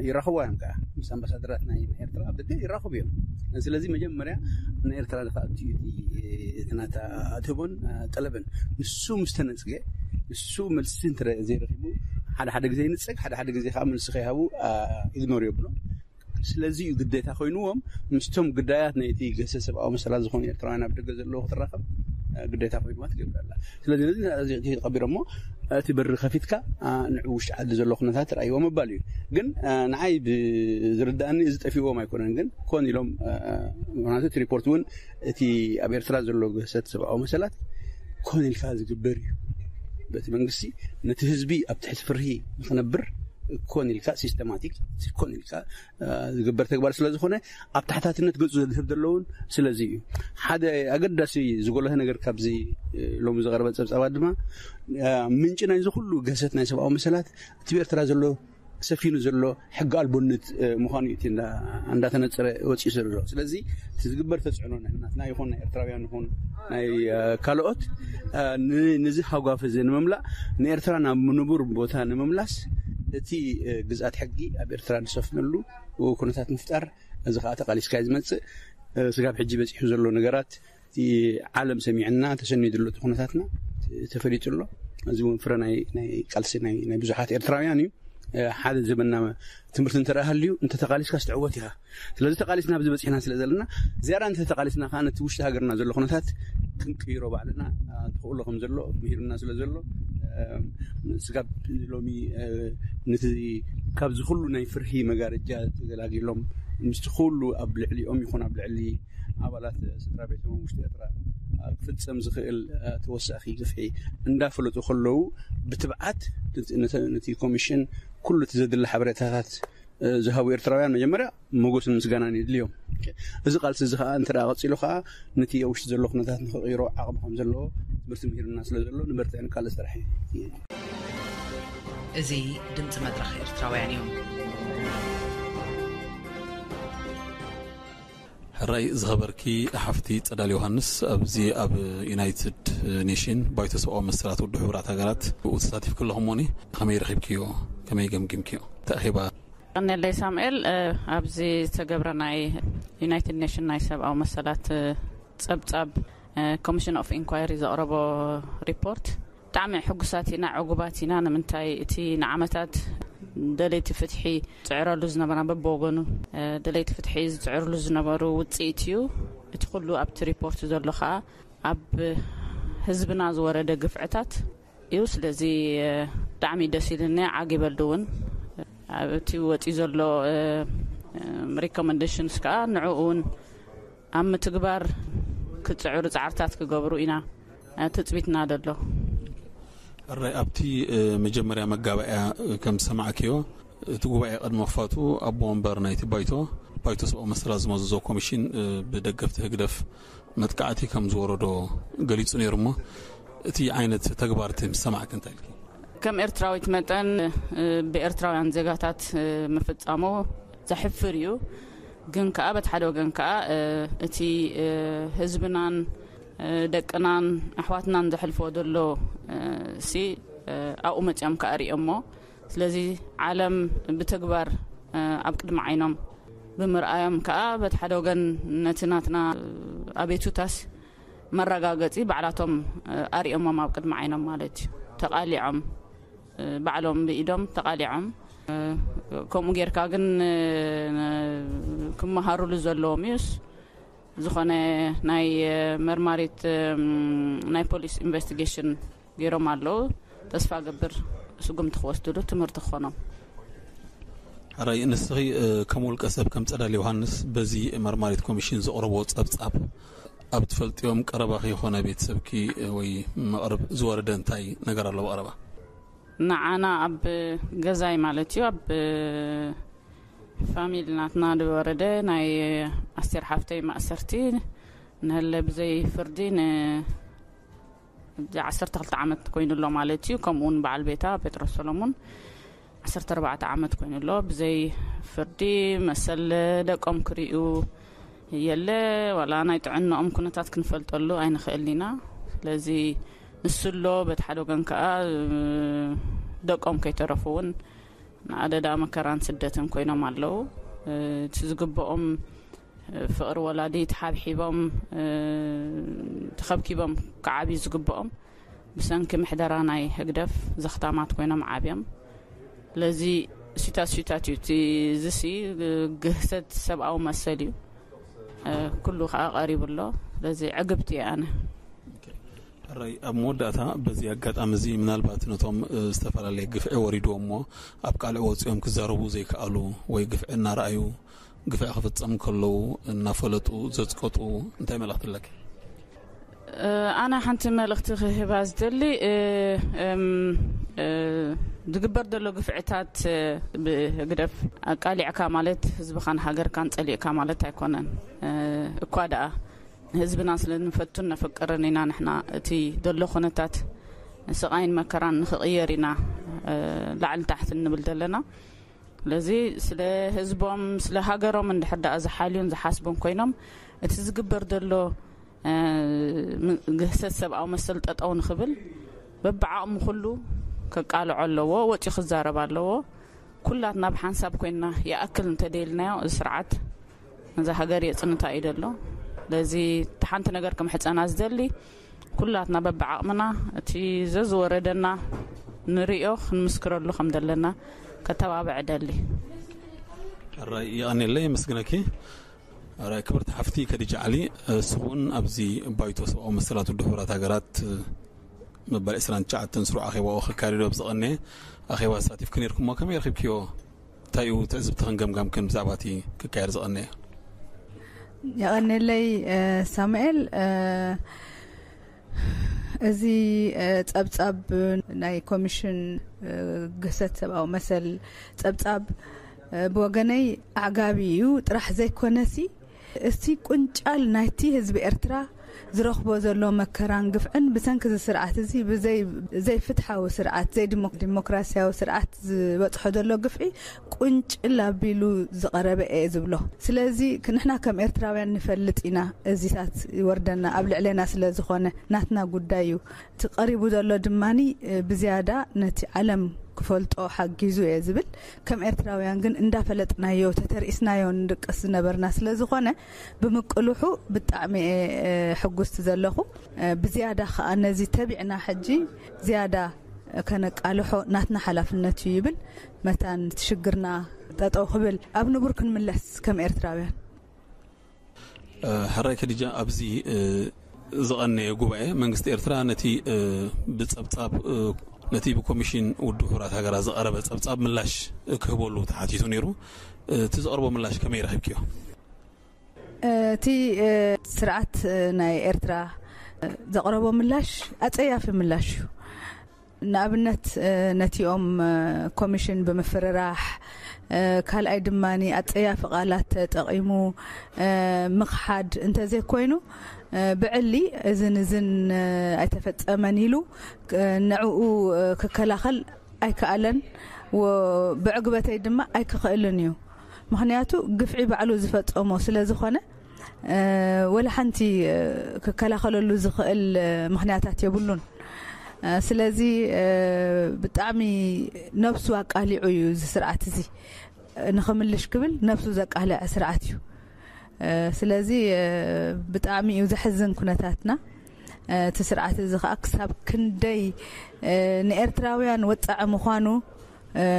ይራኸቡ እዮም ከዓ ምስ ኣምባሳደራት ናይ ኤርትራ ኣብ ደገ ይራኸቡ እዮም። ስለዚ መጀመርያ ናይ ኤርትራ ድካ እቲ ናታ ኣትህቦን ጠለብን ንሱ ምስ ተነፅገ፣ ንሱ መልሲ እንተ ዘይረኪቡ፣ ሓደ ሓደ ግዜ ይንፀግ፣ ሓደ ሓደ ግዜ ከዓ መልሲ ከይሃቡ ኢግኖር የብሎ። ስለዚ እዩ ግዴታ ኮይንዎም ምስቶም ግዳያት ናይቲ ገሰ ሰብኣዊ መሰላት ዝኾኑ ኤርትራውያን ኣብ ደገ ዘለዎ ክትራኸብ ግዴታ ኮይንዋ ትገብር ኣላ። ስለዚ ነዚ ተቐቢሮሞ እቲ በሪ ከፊትካ ንዑ ውሽጢ ዓዲ ዘሎ ኩነታት ርኣይዎ ምባል እዩ። ግን ንዓይ ብዝርዳእኒ እዚ ጠፊዎም ኣይኮነን፣ ግን ኮን ኢሎም፣ ምክንያቱ እቲ ሪፖርት እውን እቲ ኣብ ኤርትራ ዘሎ ገሰት ሰብኣዊ መሰላት ኮን ኢልካ ዝግበር እዩ። በቲ መንግስቲ ነቲ ህዝቢ ኣብ ትሕቲ ፍርሂ ንክነብር ኮን ኢልካ ሲስተማቲክ ኮን ኢልካ ዝግበር ተግባር ስለዝኾነ ኣብ ተሓታትነት ገፁ ዘድህብ ዘለውን ስለዚ እዩ። ሓደ ኣገዳሲ ዝጎለሀ ነገር ካብዚ ሎሚ ዝቐረበ ፀብፃባት ድማ ምንጭ ናይዚ ኩሉ ገሰት ናይ ሰብኣዊ መሰላት እቲ ብኤርትራ ዘሎ ሰፊኑ ዘሎ ሕጊ ኣልቦነት ምዃኑ እዩ እንዳተነፀረ ወፂኡ ዘሎ። ስለዚ እቲ ዝግበር ተፅዕኖ ናትና ይኹን ናይ ኤርትራውያን ይኹን ናይ ካልኦት ነዚ ሃጓፍ እዚ ንምምላእ ንኤርትራ ናብ ንቡር ቦታ ንምምላስ እቲ ግዝኣት ሕጊ ኣብ ኤርትራ ዝሰፍነሉ ኩነታት ምፍጣር፣ እዚ ከዓ ተቃሊስካ ዝመፅእ ስጋብ ሕጂ በፂሑ ዘሎ ነገራት እቲ ዓለም ሰሚዕና ተሰኒዱ ኣሎ፣ እቲ ኩነታትና ተፈሊጡ ኣሎ። እዚ እውን ፍረ ናይ ቃልሲ ናይ ብዙሓት ኤርትራውያን እዩ። ሓደ ዘበና ትምህርቲ እንተ ሃልዩ እንተ ተቃሊስካ ስትዕወት ኢኻ። ስለዚ ተቃሊስና ኣብዚ በፂሕና ስለ ዘለና ዝያዳ እንተ ተቃሊስና ከዓ ነቲ ውሽጢ ሃገርና ዘሎ ኩነታት ክንቅይሮ ባዕልና ትኽእሎ ከም ዘሎ ምሂሩና ስለ ዘሎ ስጋብ ሎሚ ነቲ ካብዚ ኩሉ ናይ ፍርሂ መጋረጃ ተገላጊሎም ምስቲ ኩሉ ኣብ ልዕሊኦም ይኹን ኣብ ልዕሊ ኣባላት ስድራ ቤቶም ውሽጢ ኤርትራ ክፍፀም ዝኽእል ተወሳኺ ግፍዒ እንዳፈለጡ ከለዉ ብትብዓት ነቲ ኮሚሽን ኩሉ እቲ ዘድሊ ሓበሬታታት ዝሃቡ ኤርትራውያን መጀመርያ ሞጎስን ምስጋናን የድልዮም። እዚ ቃልሲ እዚ ከዓ እንተ ደኣ ቀጺሉ ከዓ ነቲ ኣብ ውሽጢ ዘሎ ኩነታት ንኽቕይሮ ዓቕሚ ከም ዘለዎ ትምህርቲ ምሂሩና ስለ ዘሎ ንበርትዕ ንቃለስ ጥራሕ እዩ። እዚ ድምፂ መድረኽ ኤርትራውያን እዩ። ሕራይ ዝኸበርኪ ሓፍቲ ጸዳል ዮሃንስ፣ ኣብዚ ኣብ ዩናይትድ ኔሽን ባይቶ ሰብኣዊ መሰላት ውድብ ሕቡራት ሃገራት ብኡ ተሳቲፍኪ ኣለኹ እሞኒ፣ ከመይ ረኺብክዮ? ከመይ ገምጊምክዮ? እቲ ኣኼባ ቀነለይ ሳሙኤል፣ ኣብዚ ዝተገብረ ናይ ዩናይትድ ኔሽን ናይ ሰብኣዊ መሰላት ጸብጻብ ኮሚሽን ኦፍ ኢንኳይሪ ዘቕረቦ ሪፖርት ብጣዕሚ ሕጉሳት ኢና፣ ዕጉባት ኢና። ንምንታይ እቲ ንዓመታት ደለይቲ ፍትሒ ዝጽዕረሉ ዝነበረ በብወገኑ ደለይቲ ፍትሒ ዝጽዕርሉ ዝነበሩ ውጽኢት እዩ። እቲ ኩሉ ኣብቲ ሪፖርት ዘሎ ከዓ ኣብ ህዝብና ዝወረደ ግፍዕታት እዩ። ስለዚ ብጣዕሚ ደስ ኢልኒ፣ ዓጊበሉ እውን። ኣብቲ ወፂኡ ዘሎ ሪኮመንዴሽንስ ከዓ ንዕኡ እውን ኣብ ምትግባር ክፅዕሩ ፃዕርታት ክገብሩ ኢና ትፅቢትና ዘሎ። ሕራይ ኣብቲ መጀመርያ መጋባእያ ከም ዝሰማዕክዮ እቲ ጉባኤ ቅድሚ ምኽፋቱ ኣቦ ወንበር ናይቲ ባይቶ ባይቶ ሰብኣዊ መሰላት ዝመዘዞ ኮሚሽን ብደገፍቲ ህግደፍ መጥቃዕቲ ከም ዝወረዶ ገሊጹ ነይሩ እሞ እቲ ዓይነት ተግባር እቲ ምስ ሰማዕኪ እንታይ ኢልኪ? ከም ኤርትራዊት መጠን ብኤርትራውያን ዜጋታት ምፍጻሙ ዘሕፍር እዩ። ግን ከኣ በቲ ሓደ ወገን ከኣ እቲ ህዝብናን ደቅናን ኣሕዋትናን ዘሕልፎ ዘሎ ሲ ኣብኡ መጺኦም ከኣ ሪኦሞ። ስለዚ ዓለም ብተግባር ኣብ ቅድሚ ዓይኖም ብምርኣዮም ከኣ በቲ ሓደ ወገን ነቲ ናትና ኣቤቱታስ መረጋገጺ ባዕላቶም ኣሪኦሞም ኣብ ቅድሚ ዓይኖም ማለት እዩ። ተቃሊዖም ባዕሎም ብኢዶም ተቃሊዖም። ከምኡ ጌርካ ግን ክመሃሩሉ ዘለዎም እዩስ ዝኾነ ናይ መርማሪት ናይ ፖሊስ ኢንቨስቲጌሽን ገይሮም ኣለዉ። ተስፋ ገብር ስጉምቲ ክወስድሉ ትምህርቲ ክኾኖም። ሕራይ ንስኺ ከም ውልቀ ሰብ ከም ጸዳል ዮሃንስ በዚ መርማሪት ኮሚሽን ዘቕረቦ ጸብጻብ ኣብ ትፈልጥዮም ቀረባኺ ይኾነ ቤተሰብኪ ወይ መቕርብ ዝወረደ እንታይ ነገር ኣሎ ብቐረባ? ንዓና ኣብ ገዛይ ማለት እዩ ኣብ ፋሚሊ ናትና ዝወረደ ናይ ኣስቴር ሓፍተይ ማእሰርቲ ንህለ ብዘይ ፍርዲ ን ዓሰርተ ክልተ ዓመት ኮይኑ ኣሎ ማለት እዩ። ከምኡ እውን በዓል ቤታ ጴጥሮስ ሰሎሙን ዓሰርተ ኣርባዕተ ዓመት ኮይኑ ኣሎ ብዘይ ፍርዲ መሰል ደቆም ክርእዩ የለ ዋላ ናይ ጥዕናኦም ኩነታት ክንፈልጠሉ ኣይንኽእል ኢና። ስለዚ ንሱ ኣሎ፣ በቲ ሓደ ወገን ከዓ ደቆም ከይተረፉ እውን ንኣደዳ መከራን ስደትን ኮይኖም ኣለዉ። እቲ ዝግብኦም ፍቕሪ ወላዲ ተሓብሒቦም ተኸብኪቦም ክዓብዩ ዝግብኦም ብሰንኪ ምሕደራ ናይ ህግደፍ ዘኽታማት ኮይኖም ዓብዮም። ለዚ ሲታት ሲታት እዩ እቲ ዝሲ ግህሰት ሰብኣዊ መሰል እዩ። ኩሉ ከዓ ቀሪቡ ኣሎ። ለዚ ዕግብቲ እየ ኣነ። ራይ ኣብ መወዳእታ በዚ ኣጋጣሚ እዚ ምናልባት ነቶም ዝተፈላለየ ግፍዒ ወሪድዎ እሞ ኣብ ቃልዕ ወፂኦም ክዛረቡ ዘይከኣሉ ወይ ግፍዒ እናረኣዩ ግፍዒ ክፍፀም ከለዉ እናፈለጡ ዘፅቀጡ እንታይ መልእኽቲ ኣለኪ? ኣነ ሓንቲ መልእኽቲ ክህባ ዝደሊ ዝግበር ዘሎ ግፍዕታት ብህግደፍ ኣቃሊዕካ ማለት ህዝብኻን ሃገርካን ፀሊእካ ማለት ኣይኮነን። እኳ ደኣ ንህዝብና ስለ ንፈቱን ነፍቅርን ኢና ንሕና እቲ ዘሎ ኩነታት ስቓይን መከራን ንክቕየር ኢና ላዕሊ ታሕቲ እንብል ዘለና። ስለዚ ስለ ህዝቦም ስለ ሃገሮም እንድሕር ደኣ ዝሓልዩን ዝሓስቡን ኮይኖም እቲ ዝግበር ዘሎ ግህሰት ሰብኣዊ መሰል ጠጠው ንክብል በብዓቕሙ ኩሉ ከቃልዖ ኣለዎ፣ ወፂኡ ክዛረብ ኣለዎ። ኩላትና ብሓንሳብ ኮይንና ይኣክል እንተደይልናዮ እዚ ስርዓት ነዛ ሃገር የፅንታ እዩ ደሎ። ስለዚ እቲ ሓንቲ ነገር ክምሕፀና ዝደሊ ኩላትና በብዓቕምና እቲ ዘዝወረደና ንሪኦ ክንምስክረሉ ከም ዘለና ከተባብዕ ደሊ። ራይ ይቐንየለይ፣ የመስግነኪ። ራይ ክብርቲ ሓፍቲ ከዲጃ ዓሊ፣ ስኹን ኣብዚ ባይቶ ሰብኣዊ መሰላት ውድብ ሕቡራት ሃገራት መበል ዕስራን ትሽዓተን ስሩዕ ኣኼባኡ ክካየድ ኣብ ዝቐነየ ኣኼባ ተሳቲፍኪ ነይርኩሞ ከመይ ረኺብክዮ? እንታይ እዩ ትዕዝብትኽን ገምጋምክን ብዛዕባ እቲ ክካየድ ዝቐነየ? የቐንየለይ ሳሙኤል። እዚ ጸብጻብ ናይ ኮሚሽን ግህሰት ሰብኣዊ መሰል ጸብጻብ ብወገነይ ኣዕጋቢ እዩ ጥራሕ ዘይኮነሲ፣ እስቲ ቁንጫል ናይቲ ህዝቢ ኤርትራ ዝረኽቦ ዘሎ መከራን ግፍዕን ብሰንኪ እዚ ስርዓት እዚ ብዘይ ዘይፍትሓዊ ስርዓት ዘይዲሞክራሲያዊ ስርዓት ዝበፅሖ ዘሎ ግፍዒ ቁንጭል ኣቢሉ ዝቐረበ እየ ዝብሎ። ስለዚ ንሕና ከም ኤርትራውያን ንፈልጥ ኢና፣ እዚታት ይወርደና ኣብ ልዕሌና ስለ ዝኾነ ናትና ጉዳይ እዩ። እቲ ቀሪቡ ዘሎ ድማኒ ብዝያዳ ነቲ ዓለም ክፈልጦ ሓጊዙ እየ ዝብል። ከም ኤርትራውያን ግን እንዳፈለጥናዮ ተተርኢስናዮ ንድቅስ ዝነበርና ስለ ዝኾነ ብምቅልሑ ብጣዕሚ እየ ሕጉስቲ ዘለኹ። ብዝያዳ ከዓ ነዚ ተቢዕና ሕጂ ዝያዳ ከነቃልሖ ናትና ሓላፍነት እዩ ይብል። መታን ትሽግርና ጠጠው ክብል ኣብ ንቡር ክንምለስ ከም ኤርትራውያን። ሕራይ ከዲጃ፣ ኣብዚ ዝቐነየ ጉባኤ መንግስቲ ኤርትራ ነቲ ብጸብጻብ ነቲ ብኮሚሽን ውድብ ሕቡራት ሃገራት ዝቐረበ ጸብጻብ ምላሽ ክህበሉ ተሓቲቱ ነይሩ። እቲ ዝቐርቦ ምላሽ ከመይ ረኺብክዮ? እቲ ስርዓት ናይ ኤርትራ ዘቕረቦ ምላሽ ኣጸያፊ ምላሽ እዩ። ንኣብነት ነቲኦም ኮሚሽን ብምፍርራሕ፣ ካልኣይ ድማ ኣጸያፊ ቃላት ተጠቒሙ ምኽሓድ እንተዘይኮይኑ፣ ብዕሊ እዝን እዝን ኣይተፈጸመን ኢሉ ንዕኡ ክከላኸል ኣይከኣለን። ብዕግበተይ ድማ ኣይክኽእልን እዩ። ምኽንያቱ ግፍዒ ባዕሉ ዝፈጸሞ ስለ ዝኾነ፣ ወላ ሓንቲ ክከላኸለሉ ዝኽእል ምኽንያታት የብሉን። ስለዚ ብጣዕሚ ነብሱ ኣቃሊዑ እዩ እዚ ስርዓት እዚ። ንኽምልሽ ክብል ነብሱ ዘቃልዐ ስርዓት እዩ። ስለዚ ብጣዕሚ እዩ ዘሕዝን ኩነታትና። እቲ ስርዓት እዚ ከዓ ክሳብ ክንደይ ንኤርትራውያን ወጻዒ ምዃኑ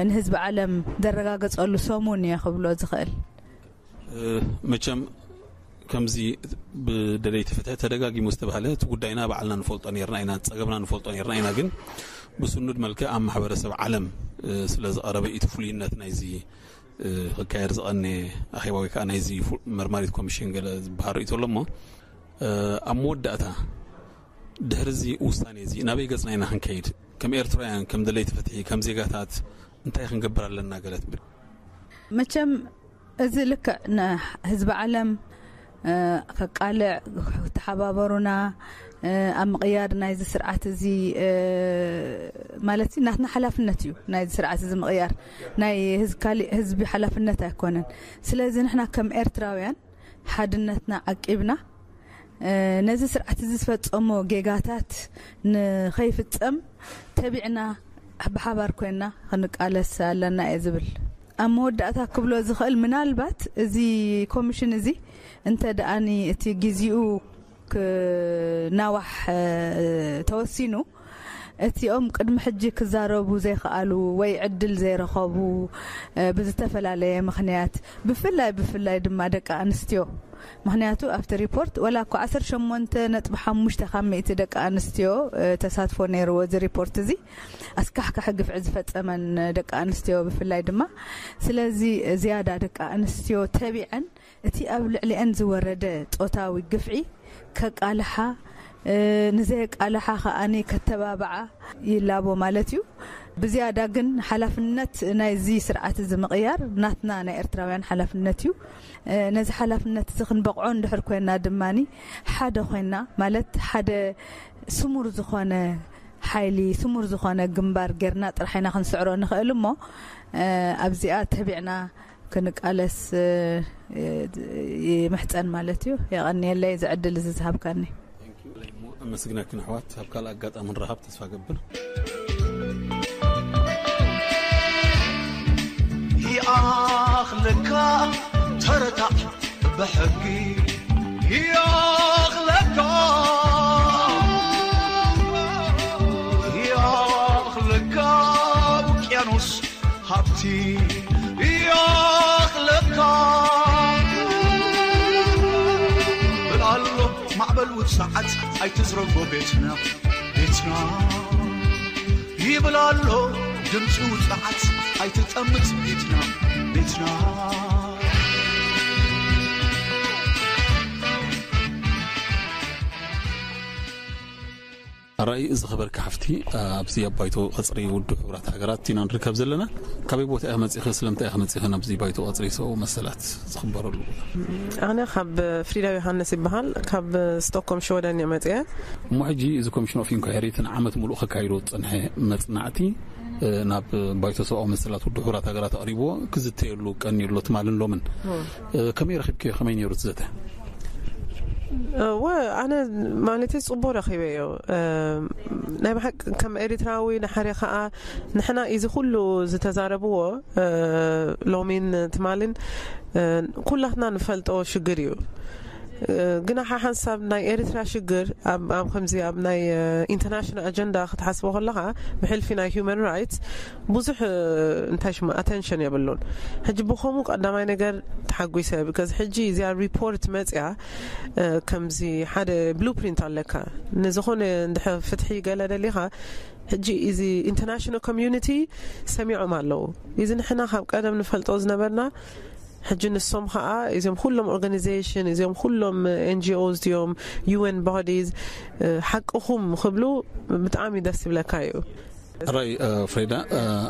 ንህዝቢ ዓለም ዘረጋገጸሉ ሰሙን እየ ክብሎ ዝኽእል። መቸም ከምዚ ብደለይቲ ፍትሒ ተደጋጊሙ ዝተባህለ እቲ ጉዳይና ባዕልና ንፈልጦ ነርና ኢና፣ ጸገምና ንፈልጦ ነርና ኢና። ግን ብስኑድ መልክዕ ኣብ ማሕበረሰብ ዓለም ስለ ዝቐረበ እቲ ፍሉይነት ናይዚ ክካየድ ዝቐነ ኣኼባ ወይ ከዓ ናይዚ መርማሪት ኮሚሽን ገለ ዝበሃል ርእይቶ ኣሎ። እሞ ኣብ መወዳእታ ድሕሪ እዚ ውሳኔ እዚ ናበይ ገጽና ኢና ክንከይድ? ከም ኤርትራውያን፣ ከም ደለይቲ ፍትሒ፣ ከም ዜጋታት እንታይ ክንገብር ኣለና? ገለ ትብል? መቸም እዚ ልክዕ ንህዝቢ ዓለም ከቃልዕ፣ ተሓባበሩና ኣብ ምቕያር ናይዚ ስርዓት እዚ ማለት ናትና ሓላፍነት እዩ። ናይዚ ስርዓት እዚ ምቕያር ናይ ካሊእ ህዝቢ ሓላፍነት ኣይኮነን። ስለዚ ንሕና ከም ኤርትራውያን ሓድነትና ዓቂብና፣ ነዚ ስርዓት እዚ ዝፈጸሞ ጌጋታት ንኸይፍጸም ተቢዕና ብሓባር ኮይና ክንቃለስ ኣለና እየ ዝብል። ኣብ መወዳእታ ክብሎ ዝኽእል፣ ምናልባት እዚ ኮሚሽን እዚ እንተ ደኣኒ እቲ ግዜኡ ክናዋሕ ተወሲኑ፣ እቲኦም ቅድሚ ሕጂ ክዛረቡ ዘይከኣሉ ወይ ዕድል ዘይረኸቡ ብዝተፈላለየ ምኽንያት፣ ብፍላይ ብፍላይ ድማ ደቂ ኣንስትዮ፣ ምኽንያቱ ኣብቲ ሪፖርት ወላ እኳ ዓሰርተ ሸሞንተ ነጥቢ ሓሙሽተ ካብ ሚእቲ ደቂ ኣንስትዮ ተሳትፎ ነይርዎ እዚ ሪፖርት እዚ፣ ኣስካሕካሒ ግፍዒ ዝፈጸመን ደቂ ኣንስትዮ ብፍላይ ድማ። ስለዚ ዝያዳ ደቂ ኣንስትዮ ተቢዐን እቲ ኣብ ልዕሊአን ዝወረደ ጾታዊ ግፍዒ ከቃልሓ፣ ንዘየቃልሓ ከኣ ከተባብዓ ይላቦ ማለት እዩ። ብዝያዳ ግን ሓላፍነት ናይዚ ስርዓት እዚ ምቕያር ናትና ናይ ኤርትራውያን ሓላፍነት እዩ። ነዚ ሓላፍነት እዚ ክንበቕዖ እንድሕር ኮይና ድማ፣ ሓደ ኮይና ማለት ሓደ ስሙር ዝኾነ ሓይሊ፣ ስሙር ዝኾነ ግንባር ጌርና ጥራሕ ኢና ክንስዕሮ ንኽእል። እሞ ኣብዚኣ ተቢዕና ክንቃለስ ይምሕጸን ማለት እዩ። የቐንየለይ እዚ ዕድል እዚ ዝሃብካኒ። ኣመስግነክን ኣሕዋት። ኣብ ካልእ ኣጋጣሚ ንራኸብ ተስፋ ገብር። ይኣኽለካ ተረታዕ ብሕጊ ይኣኽለካ፣ ይኣኽለካ ውቅያኖስ ሃብቲ ይኣኽለካ። በል ኣሎ ማዕበል ውጽዓት ኣይትዝረጎ ቤትና፣ ቤትና ይብል ኣሎ ድምፂ ውጽዓት ኣይትጠምት ቤትና፣ ቤትና። ኣራይ ዝኸበርካ ሓፍቲ፣ ኣብዚ ኣብ ባይቶ ቀጽሪ ውድብ ሕቡራት ሃገራት ኢና ንርከብ ዘለና። ካበይ ቦታ ኢኻ መጺኺ? ስለምንታይ ኢኻ መጺኺ ናብዚ ባይቶ ቀጽሪ ሰብኣዊ መሰላት ዝኽበረሉ? ኣነ ካብ ፍሪዳ ዮሃንስ ይበሃል፣ ካብ ስቶክሆልም ሽወደን እየ መጺኤ። እሞ ሕጂ እዚ ኮሚሽን ኦፍ ኢንኳሪ እቲ ንዓመት ሙሉእ ከካይዶ ዝጸንሐ መጽናዕቲ ናብ ባይቶ ሰብኣዊ መሰላት ውድብ ሕቡራት ሃገራት ኣቕሪብዎ ክዝተየሉ ቀንዩ ኣሎ ትማልን ሎምን። ከመይ ረኺብክዮ? ከመይ ነይሩ እቲ ዘተ? እወ፣ ኣነ ማለተይ ጽቡቕ ረኺበዮ። ናይ ብሓቂ ከም ኤሪትራዊ ንሓደ ከኣ ንሕና እዚ ኩሉ ዝተዛረብዎ ሎሚን ትማልን ኩላትና ንፈልጦ ሽግር እዩ። ግና ሓሓንሳብ ናይ ኤሪትራ ሽግር ኣብ ኣብ ከምዚ ኣብ ናይ ኢንተርናሽናል ኣጀንዳ ክትሓስቦ ከለኻ ብሕልፊ ናይ ሂውማን ራይትስ ብዙሕ እንታይ ሽማ ኣተንሽን የብሉን። ሕጂ ብኸሙ ቀዳማይ ነገር ተሓጒሰ፣ because ሕጂ እዚኣ ሪፖርት መጽያ ከምዚ ሓደ ብሉፕሪንት ኣለካ። ንዝኾነ እንድሕር ፍትሒ ገለ ደሊኻ፣ ሕጂ እዚ ኢንተርናሽናል ኮሚዩኒቲ ሰሚዖም ኣለዉ። እዚ ንሕና ካብ ቀደም ንፈልጦ ዝነበርና፣ ሕጂ ንሶም ኸኣ እዚኦም ኩሎም ኦርጋኒዜሽን፣ እዚኦም ኩሎም ኤንጂኦስ ድዮም፣ ዩኤን ቦዲስ ሓቅኹም ክብሉ ብጣዕሚ ደስ ይብለካ እዩ። ራይ ፍሬዳ፣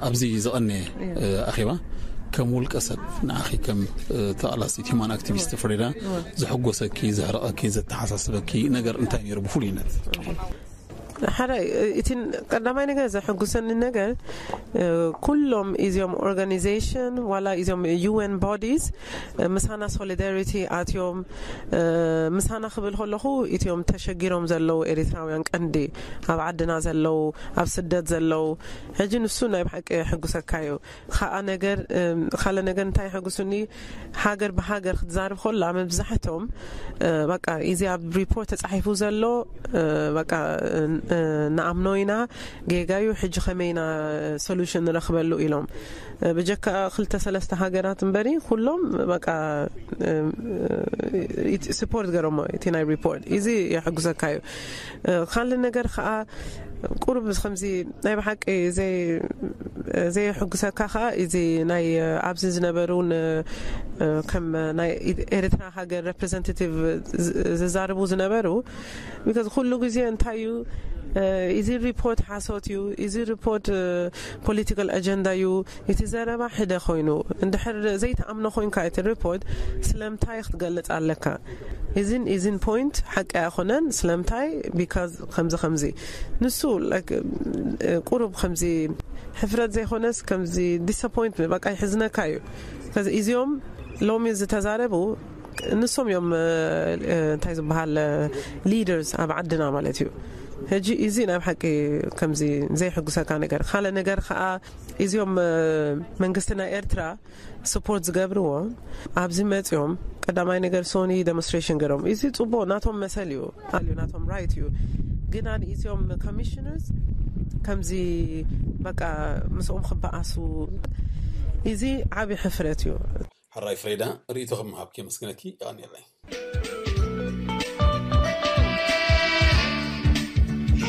ኣብዚ ዝቐነ ኣኼባ ከም ውልቀ ሰብ ንዓኺ ከም ተቓላሲት ሂማን ኣክቲቪስት ፍሬዳ ዘሐጎሰኪ፣ ዘሕረቐኪ፣ ዘተሓሳስበኪ ነገር እንታይ ነይሩ ብፍሉይነት? ሓደ እቲ ቀዳማይ ነገር ዘሐጉሰኒ ነገር ኩሎም እዚኦም ኦርጋኒዜሽን ዋላ እዚኦም ዩኤን ቦዲስ ምሳና ሶሊዳሪቲ ኣትዮም ምሳና ክብል ከለኹ እቲኦም ተሸጊሮም ዘለዉ ኤሪትራውያን ቀንዲ ኣብ ዓድና ዘለዉ ኣብ ስደት ዘለዉ ሕጂ ንሱ ናይ ብሓቂ የሐጉሰካ እዩ። ካኣ ነገር ካልእ ነገር እንታይ የሐጉሱኒ ሃገር ብሃገር ክትዛርብ ከላ መብዛሕቶም በቃ እዚ ኣብ ሪፖርት ተጻሒፉ ዘሎ በቃ ንኣምኖ ኢና ጌጋዩ ሕጂ ከመይና ሶሉሽን ንረኽበሉ ኢሎም ብጀካ ክልተ ሰለስተ ሃገራት እምበሪ ኩሎም በቃ ስፖርት ገረሞ እቲ ናይ ሪፖርት እዚ የሐጉሰካ እዩ። ካልእ ነገር ከዓ ቁሩብ ከምዚ ናይ ብሓቂ ዘይ ዘየሕጉሰካ ከዓ እዚ ናይ ኣብዚ ዝነበሩ ከም ናይ ኤርትራ ሃገር ሬፕሬዘንታቲቭ ዝዛረቡ ዝነበሩ because ኩሉ ግዜ እንታይ እዩ እዚ ሪፖርት ሓሶት እዩ፣ እዚ ሪፖርት ፖለቲካል ኣጀንዳ እዩ፣ እቲ ዘረባ ሕደ ኮይኑ እንድሕር ዘይትኣምኖ ኮይንካ እቲ ሪፖርት ስለምታይ ክትገልጽ ኣለካ? እዚን እዚን ፖይንት ሓቂ ኣይኮነን። ስለምታይ? ቢካዝ ከምዚ ከምዚ ንሱ ቁሩብ ከምዚ ሕፍረት ዘይኮነስ ከምዚ ዲስኣፖይንትመንት በቃ ይሕዝነካ እዩ። ከዚ እዚኦም ሎሚ ዝተዛረቡ ንሶም እዮም እንታይ ዝበሃል ሊደርስ ኣብ ዓድና ማለት እዩ። ሕጂ እዚ ናይ ብሓቂ ከምዚ ዘይሕጉሰካ ነገር፣ ካልእ ነገር ከዓ እዚኦም መንግስቲ ናይ ኤርትራ ስፖርት ዝገብርዎ ኣብዚ መፅኦም ቀዳማይ ነገር ሶኒ ደሞንስትሬሽን ገይሮም፣ እዚ ፅቡቅ ናቶም መሰል እዩ፣ ኣልዩ ናቶም ራይት እዩ። ግና ንእዚኦም ኮሚሽነርስ ከምዚ በቃ ምስኦም ክበኣሱ፣ እዚ ዓብዪ ሕፍረት እዩ። ሕራይ ፍሬዳ፣ ርእይቶኺ ምሃብኪ የመስግነኪ። የቐንየለይ።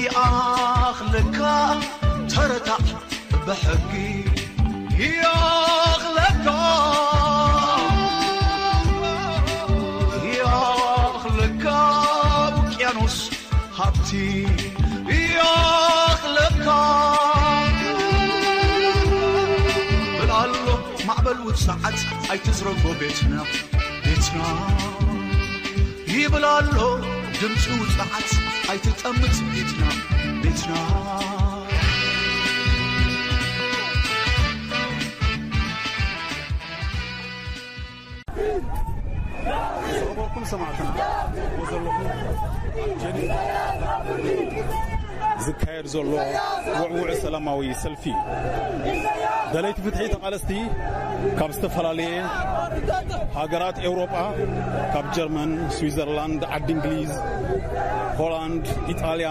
ይኣኽለካ ተረታዕ ብሕጊ ይኣኽለካ፣ ይኣኽለካ ውቅያኖስ ሃብቲ ይኣኽለካ። ብላሎ ማዕበል ውጽዓት ኣይትዝረጎ ቤትና፣ ቤትና ይብል ኣሎ ድምፂ ውፅዓት ኣይትጠምት ቤትና፣ ቤትና። ዝኸበርኩም ሰማዕትና፣ ዘለኹም ኣብ ጀኒቭ ዝካየድ ዘሎ ውዕውዕ ሰላማዊ ሰልፊ እዩ። ደለይቲ ፍትሒ ተቓለስቲ ካብ ዝተፈላለየ ሃገራት ኤውሮጳ፣ ካብ ጀርመን፣ ስዊዘርላንድ፣ ዓዲ እንግሊዝ፣ ሆላንድ፣ ኢጣልያ፣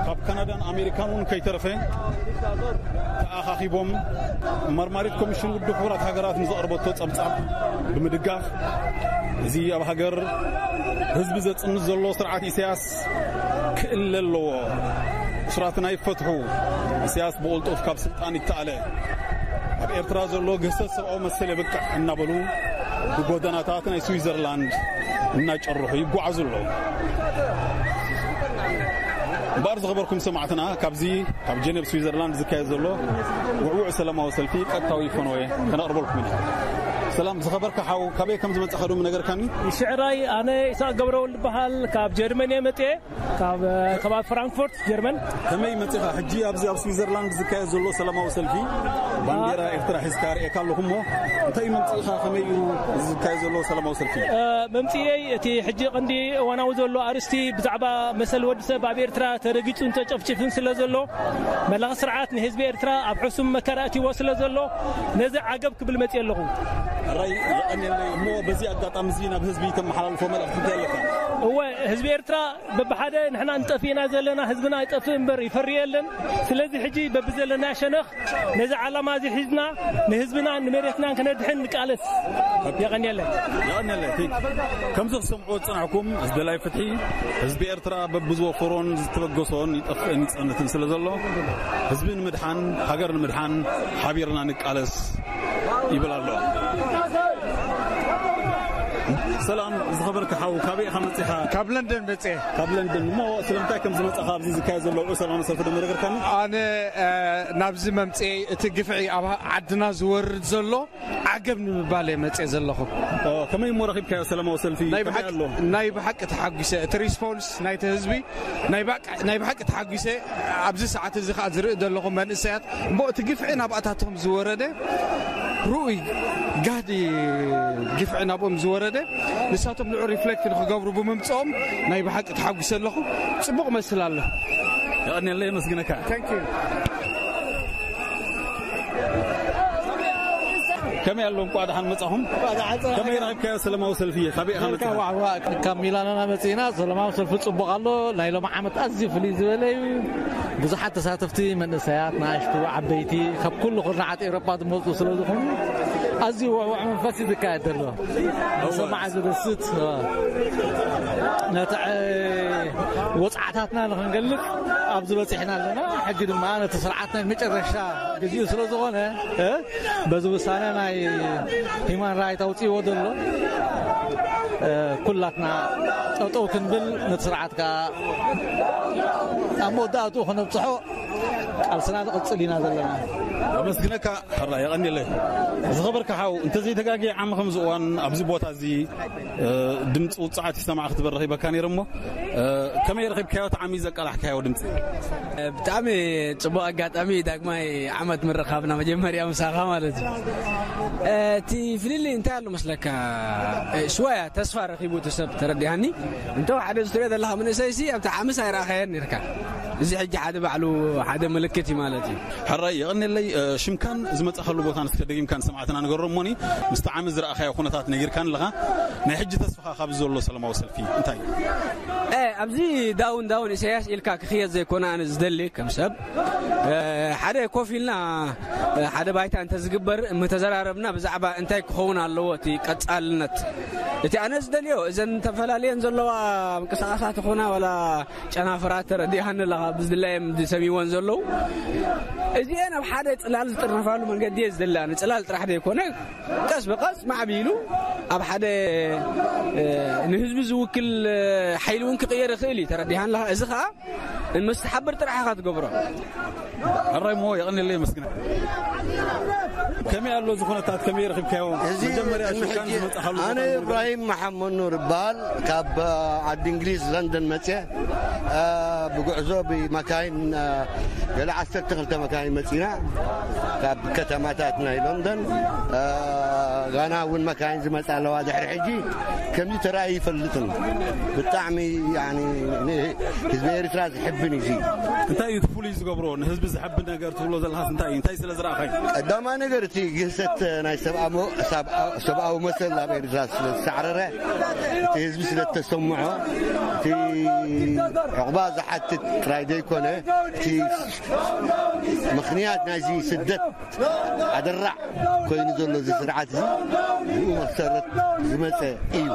ካብ ካናዳን ኣሜሪካን እውን ከይተረፈ ተኣኻኺቦም መርማሪት ኮሚሽን ውድብ ሕቡራት ሃገራት ንዘቕረበቶ ጸብጻብ ብምድጋፍ፣ እዚ ኣብ ሃገር ህዝቢ ዘጽንት ዘሎ ስርዓት ኢሳያስ ክእለ ኣለዎ፣ እሱራትና ይፈትሑ፣ ኢሳያስ ብቕልጡፍ ካብ ስልጣን ይተኣለ፣ ኣብ ኤርትራ ዘሎ ግህሰት ሰብኣዊ መሰል የብቅዕ እናበሉ ብጎደናታት ናይ ስዊዘርላንድ እናጨርሑ ይጓዓዙ ኣለዉ። እምበኣር ዝኸበርኩም ሰማዕትና፣ ካብዚ ካብ ጀኔቭ ስዊዘርላንድ ዝካየድ ዘሎ ውዕውዕ ሰላማዊ ሰልፊ ቀጥታዊ ፈነወ ከነቕርበልኩም ኢና። ሰላም ዝኸበርካ ሓው፣ ካበይ ከም ዝመጻኻ ዶ ምነገርካኒ? ሽዕራይ፣ ኣነ ኢሳቅ ገብረወልድ በሃል፣ ካብ ጀርመን እየ መጥየ፣ ካብ ከባቢ ፍራንክፎርት ጀርመን። ከመይ መጺኻ? ሕጂ ኣብዚ ኣብ ስዊዘርላንድ ዝካየድ ዘሎ ሰላማዊ ሰልፊ ባንዴራ ኤርትራ ሒዝካ ርእየካ ኣለኹ እሞ፣ እንታይ እዩ መምጽኢኻ? ከመይ እዩ ዝካየድ ዘሎ ሰላማዊ ሰልፊ? እ፣ መምጽኤይ እቲ ሕጂ ቀንዲ እዋናዊ ዘሎ ኣርእስቲ ብዛዕባ መሰል ወዲ ሰብ ኣብ ኤርትራ ተረጊጹን ተጨፍጭፍን ስለ ዘሎ፣ መላኺ ስርዓት ንህዝቢ ኤርትራ ኣብ ሕሱም መከራ ኣእትይዎ ስለ ዘሎ፣ ነዚ ዓገብ ክብል መጽየ ኣለኹ። ሕራይ፣ የቐንየለይ። እሞ በዚ ኣጋጣሚ እዚ ናብ ህዝቢ ተመሓላልፎ መልእኽቲ እንታይ ኣለካ? እወ፣ ህዝቢ ኤርትራ በብሓደ ንሕና ንጠፍእ ኢና ዘለና፣ ህዝብና ይጠፍእ እምበር ይፈሪ የለን። ስለዚ ሕጂ በብዘለና ሸነኽ ነዚ ዓላማ እዚ ሒዝና ንህዝብናን ንመሬትናን ክነድሕን ንቃለስ። የቐንየለይ። የቐንየለይ። ቴንክ ዩ። ከምዚ ክሰምዑ ዝጸናሕኩም፣ ደላይ ፍትሒ፣ ህዝቢ ኤርትራ በብዝወፈሮን ዝተበገሶን ይጠፍእን ይጸንትን ስለ ዘሎ፣ ህዝቢ ንምድሓን፣ ሃገር ንምድሓን ሓቢርና ንቃለስ ይብል ኣሎ። ሰላም ዝኸበርካ ሓው፣ ካበይ ኢኻ መጺኻ? ካብ ለንደን መጽየ። ካብ ለንደን። እሞ ስለምንታይ ከም ዝመጻኻ ኣብዚ ዝካየድ ዘሎ ውዕል ሰላማዊ ሰልፊ ዶ ምነገርካኒ? ኣነ፣ እ፣ ናብዚ መምጽኤ እቲ ግፍዒ ኣብ ዓድና ዝወርድ ዘሎ ዓገብ ንምባል እየ መጽየ ዘለኹ። ኦ፣ ከመይ እሞ ረኺብካዮ ሰላማዊ ሰልፊ? ናይ ከመይ ብሓቂ፣ ኣሎ? ናይ ብሓቂ ተሓጒሰ። እቲ ሪስፖንስ ናይቲ ህዝቢ ናይ ብሓቂ፣ ናይ ብሓቂ ተሓጒሰ። ኣብዚ ሰዓት እዚ ኸኣ ዝርኢ ዘለኹ መንእሰያት እሞ እቲ ግፍዒ ናብኣታቶም ዝወረደ ርኡይ ጋህዲ ግፍዒ ናብኦም ዝወረደ ንሳቶም ንዑ ሪፍሌክት ንኽገብሩ ብምምፅኦም ናይ ብሓቂ ተሓጒሰ ኣለኹ። ጽቡቕ መስል ኣሎ። የቐንየለይ፣ የመስግነካ። Thank you። ከመይ ኣሎ? እንቋዕ ደሓን መጻኹም። ከመይ ረኺብካዮ ሰላማዊ ሰልፊ? ካበይ ኢኻ መጺኻ? ዋዕ፣ ዋዕ፣ ካብ ሚላኖና መጺእና። ሰላማዊ ሰልፊ ጽቡቕ ኣሎ። ናይ ሎሚ ዓመት ኣዝዩ ፍልይ ዝበለ እዩ። ብዙሓት ተሳተፍቲ፣ መንእሰያት፣ ንኣሽቱ፣ ዓበይቲ፣ ካብ ኩሉ ኩርናዓት ኤውሮጳ ዝመጹ ስለ ዝኾኑ ኣዝዩ ውዕዉዕ መንፈስ እዩ ዝካየድ ዘሎ። ዝሰማዕ ዝደስት፣ ነቲ፣ እ፣ ወጽዓታትና ንኽንገልጽ ኣብዚ በጺሕና ኣለና። ሕጂ ድማ ነቲ ስርዓት ናይ መጨረሻ ግዜኡ ስለ ዝኾነ፣ እ፣ በዚ ውሳነ ናይ ሂማን ራይት ኣውጺእዎ ዘሎ፣ እ፣ ኩላትና ጠጠው ክንብል፣ ነቲ ስርዓት ከኣ ኣብ መወዳእትኡ ከነብጽሖ ቃልስና ንቕጽል ኢና ዘለና። ኣመስግነካ። ሕራ የቐኒለይ። ዝኸበርካ ሓው፣ እንተዘይተጋግየ ዓሚ ከምዚ እዋን ኣብዚ ቦታ እዚ፣ እ፣ ድምፂ ውፅዓት ይሰማዕ ክትበርኽ ይበካ ነይረ እሞ፣ እ፣ ከመይ ረኺብካዮ እቲ ዓሚ ዘቃላሕካዮ ድምፂ? ብጣዕሚ ጽቡቕ ኣጋጣሚ ዳግማይ ዓመት ምርኻብና መጀመርያ ምሳኻ ማለት እዩ። እቲ ፍልልይ እንታይ ኣሎ መስለካ? ሽወያ ተስፋ ረኺቡ እቲ ሰብ ተረዲሃኒ። እንተ ሓደ ዝትሪኦ ዘለኻ መንእሰይሲ ኣብቲ ዓምስ ኣይረኣኻዮን ነርካ። እዚ ሕጂ ሓደ ባዕሉ ሓደ ምልክት እዩ ማለት እዩ። ሕራይ የቐንየለይ። ሽምካን ዝመጻኸሉ ቦታን እስከ ደጊምካ ንሰማዕትና ንገሮ እሞኒ፣ ምስቲ ዓሚ ዝረኣኻዮ ኩነታት ነጊርካን ኣለኻ። ናይ ሕጂ ተስፋኻ ካብ ዘሎ ሰላማዊ ሰልፊ እንታይ እዩ? ኣብዚ ዳውን ዳውን ኢሳያስ ኢልካ ክኽየድ ዘይኮነ ኣነ ዝደሊ ከም ሰብ ሓደ ኮፍ ኢልና ሓደ ባይታ እንተዝግበር ምተዘራረብና ብዛዕባ እንታይ ክኸውን ኣለዎ እቲ ቀጻልነት። እቲ ኣነ ዝደልዮ እዘን ተፈላለየን ዘለዋ ምንቅስቃሳት ይኾና ዋላ ጨናፍራት ተረዲኣኒ ኣለኻ ብዝድላዮም ዝሰሚዎን ዘለዉ እዚአን ኣብ ሓደ ጽላል ዝጥርነፋሉ መንገዲ እየ ዝደሊ። ኣነ ጽላል ጥራሕ ዘይኮነ ቀስ ብቐስ ማዕቢሉ ኣብ ሓደ ንህዝቢ ዝውክል ሓይሊ እውን ክቕየር ይኽእል እዩ። ተረዲሃን ኣለኻ። እዚ ከዓ ምስ ትሓብር ጥራሕ ኢኻ ትገብሮ። ሕራይ እሞ የቐንየለይ የመስግነካ። ከመይ ኣሎ እዚ ኩነታት ከመይ ረኺብካዮ? እዚ መጀመርያ ሽምካን ዝመጻኻሉ ኣነ ኢብራሂም መሓመድ ኑር እበሃል። ካብ ዓዲ እንግሊዝ ለንደን መጽየ። ብጉዕዞ ብመካይን ገለ ዓሰርተ ክልተ መካይን መጺና ካብ ከተማታት ናይ ለንደን። ጋና እውን መካይን ዝመጻ ኣለዋ ድሕሪ ሕጂ። ከምዚ ተራእዩ ይፈልጥን ብጣዕሚ ህዝቢ ኤርትራ ዝሕብን እዩ። እንታይ እዩ ፍሉይ ዝገብሮ ንህዝቢ ዝሕብን ነገር ትብሎ ዘለኻስ እንታይ እዩ? እንታይ ስለ ዝረኣኻዩ? ቀዳማ ነገር እቲ ግህሰት ናይ ሰብኣዊ መሰል ኣብ ኤርትራ ስለ ዝሳዕረረ እቲ ህዝቢ ስለ ዝተሰምዖ እቲ ዕቑባ ዝሓትት ጥራይ ዘይኮነ እቲ ምኽንያት ናይዚ ስደት ኣደራዕ ኮይኑ ዘሎ እዚ ስርዓት እዚ ብኡ መሰረት ዝመፀ እዩ።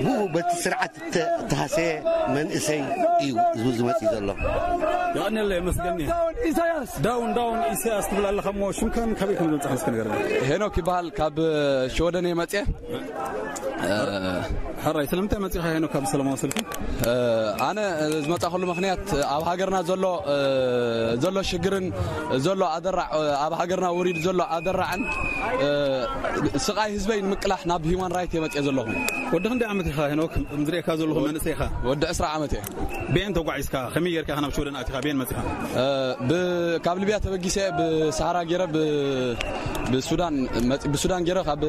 ብኡ በቲ ስርዓት እተሃሰየ መንእሰይ እዩ እዚ ዝመፅእ ዘሎ። የቐንየለይ የመስገን። ኢሳያስ ዳውን ዳውን ኢሳያስ ትብል ኣለኻ እሞ ሽምካን ካበይ ከም ዘምፃኻ እስኪ ንገረኒ። ሄኖክ ይበሃል ካብ ሽወደን እየ መፅየ። ሕራይ ስለምንታይ መፂኻ ሄኖክ ካብ ሰላማዊ ሰልፊ? ኣነ ዝመፃእኩሉ ምኽንያት ኣብ ሃገርና ዘሎ ዘሎ ሽግርን ዘሎ ኣደራዕ ኣብ ሃገርና ውሪድ ዘሎ ኣደራዕን ስቓይ ህዝበይ ንምቅላሕ ናብ ሂማን ራይት እየ መፅየ ዘለኹ። ወዲ ክንደይ ዓመት ኢኻ ሄኖክ? ዝርእየካ ዘለኹ መንእሰይ ኢኻ። ወዲ ዕስራ ዓመት እየ። ብኤን ተጓዒዝካ ከመይ ጌርካ ኢኻ ናብ ሽወደን ኣቲኻ ብኤን መፂኻ? ካብ ሊብያ ተበጊሰ ብሰሃራ ገይረ ብሱዳን ብሱዳን ገይረ ካብ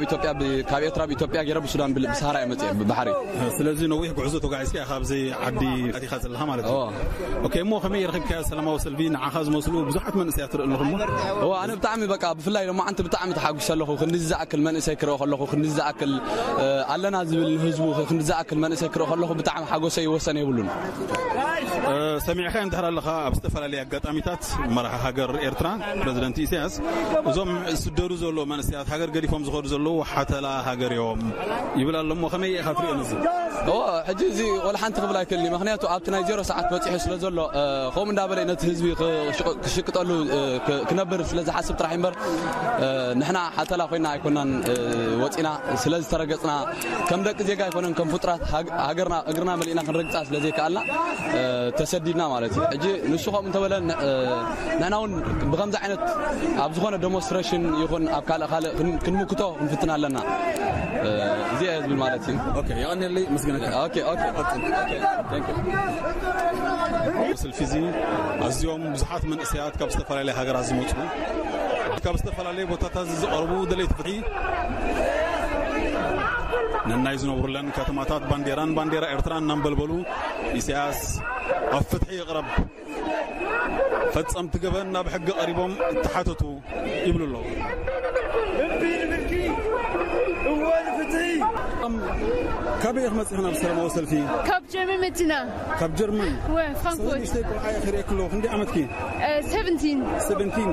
ኢትዮጵያ ካብ ኤርትራ ብኢትዮጵያ ገይረ ብሱዳን ብሰሃራ እየ መፅየ ብባሕሪ። ስለዚ ነዊሕ ጉዕዞ ተጓዒዝካ ኢኻ ኣብዚ ዓዲ ኣቲኻ ዘለኻ ማለት እዩ። ኦኬ እሞ ከመይ ረኺብካዮ ሰላማዊ ሰልፊ ንዓኻ ዝመስሉ ብዙሓት መንእሰያት ትርኢ ኣለኹ እሞ? እዋ ኣነ ብጣዕሚ በቃ ብፍላይ ሎማዓንቲ ብጣዕሚ ተሓጒሰ ኣለኹ። ክንዲ ዝኣክል መንእሰይ ክርኢ ከለኹ ክንዲ ዝኣክል ኣለና ዝብል ንህዝቡ ክንዲ ዝኣክል መንእሰይ ክርኢ ከለኹ ብጣዕሚ ሓጎሰይ ወሰን የብሉን። ሰሚዕካ እንድሕር ኣለኻ ኣብ ዝተፈላለየ ኣጋጣሚታት መራሒ ሃገር ኤርትራ ፕረዚደንት ኢሳያስ እዞም ዝስደዱ ዘለዉ መንእሰያት ሃገር ገዲፎም ዝኸዱ ዘለዉ ሓተላ ሃገር እዮም ይብል ኣሎ እሞ ከመይ ኢኻ ትሪኦ ነዚ? እዎ ሕጂ እዚ ወላ ሓንቲ ክብል ኣይክእልን እዩ። ምክንያቱ ኣብቲ ናይ ዜሮ ሰዓት በፂሑ ስለ ዘሎ ከምኡ እንዳበለ ነቲ ህዝቢ ክሽቅጠሉ ክነብር ስለ ዝሓስብ ጥራሕ እምበር ንሕና ሓተላ ኮይና ኣይኮናን ወፂና ስለ ዝተረገፅና ከም ደቂ ዜጋ ኣይኮነን ከም ፍጡራት ሃገርና እግርና መሊእና ክንረግፃ ስለ ዘይከኣልና ተሰዲድና ማለት እዩ። ሕጂ ንሱ ከምኡ እንተበለ ንሕና እውን ብከምዚ ዓይነት ኣብ ዝኾነ ደሞንስትሬሽን ይኹን ኣብ ካልእ ካልእ ክንምክቶ ክንፍትን ኣለና። እዚ እየ ዝብል ማለት እዩ። ኦኬ የቐንየለይ ምስግነካ። ኦኬ ኦኬ። ሰልፊ እዚ ኣዝዮም ብዙሓት መንእሰያት ካብ ዝተፈላለያ ሃገራት ዝመፁ ካብ ዝተፈላለየ ቦታታት ዝቐርቡ ደለይቲ ፍትሒ ነናይ ዝነብሩለን ከተማታት ባንዴራን ባንዴራ ኤርትራ እናንበልበሉ ኢሳያስ ኣብ ፍትሒ ይቕረብ ፈጸምቲ ገበን ናብ ሕጊ ቀሪቦም ይተሓተቱ ይብሉ ኣለዉ። ካበይ ኢኺ መጺኺ ናብ ሰላማዊ ሰልፊ? ካብ ጀርመን መጺና። ካብ ጀርመን? ወ ፍራንክፎርት። ንእሽተይ ቆልዓ እየ ክርእየኪ ኣለኹ። ክንደይ ዓመትኪ? ሰቨንቲን። ሰቨንቲን።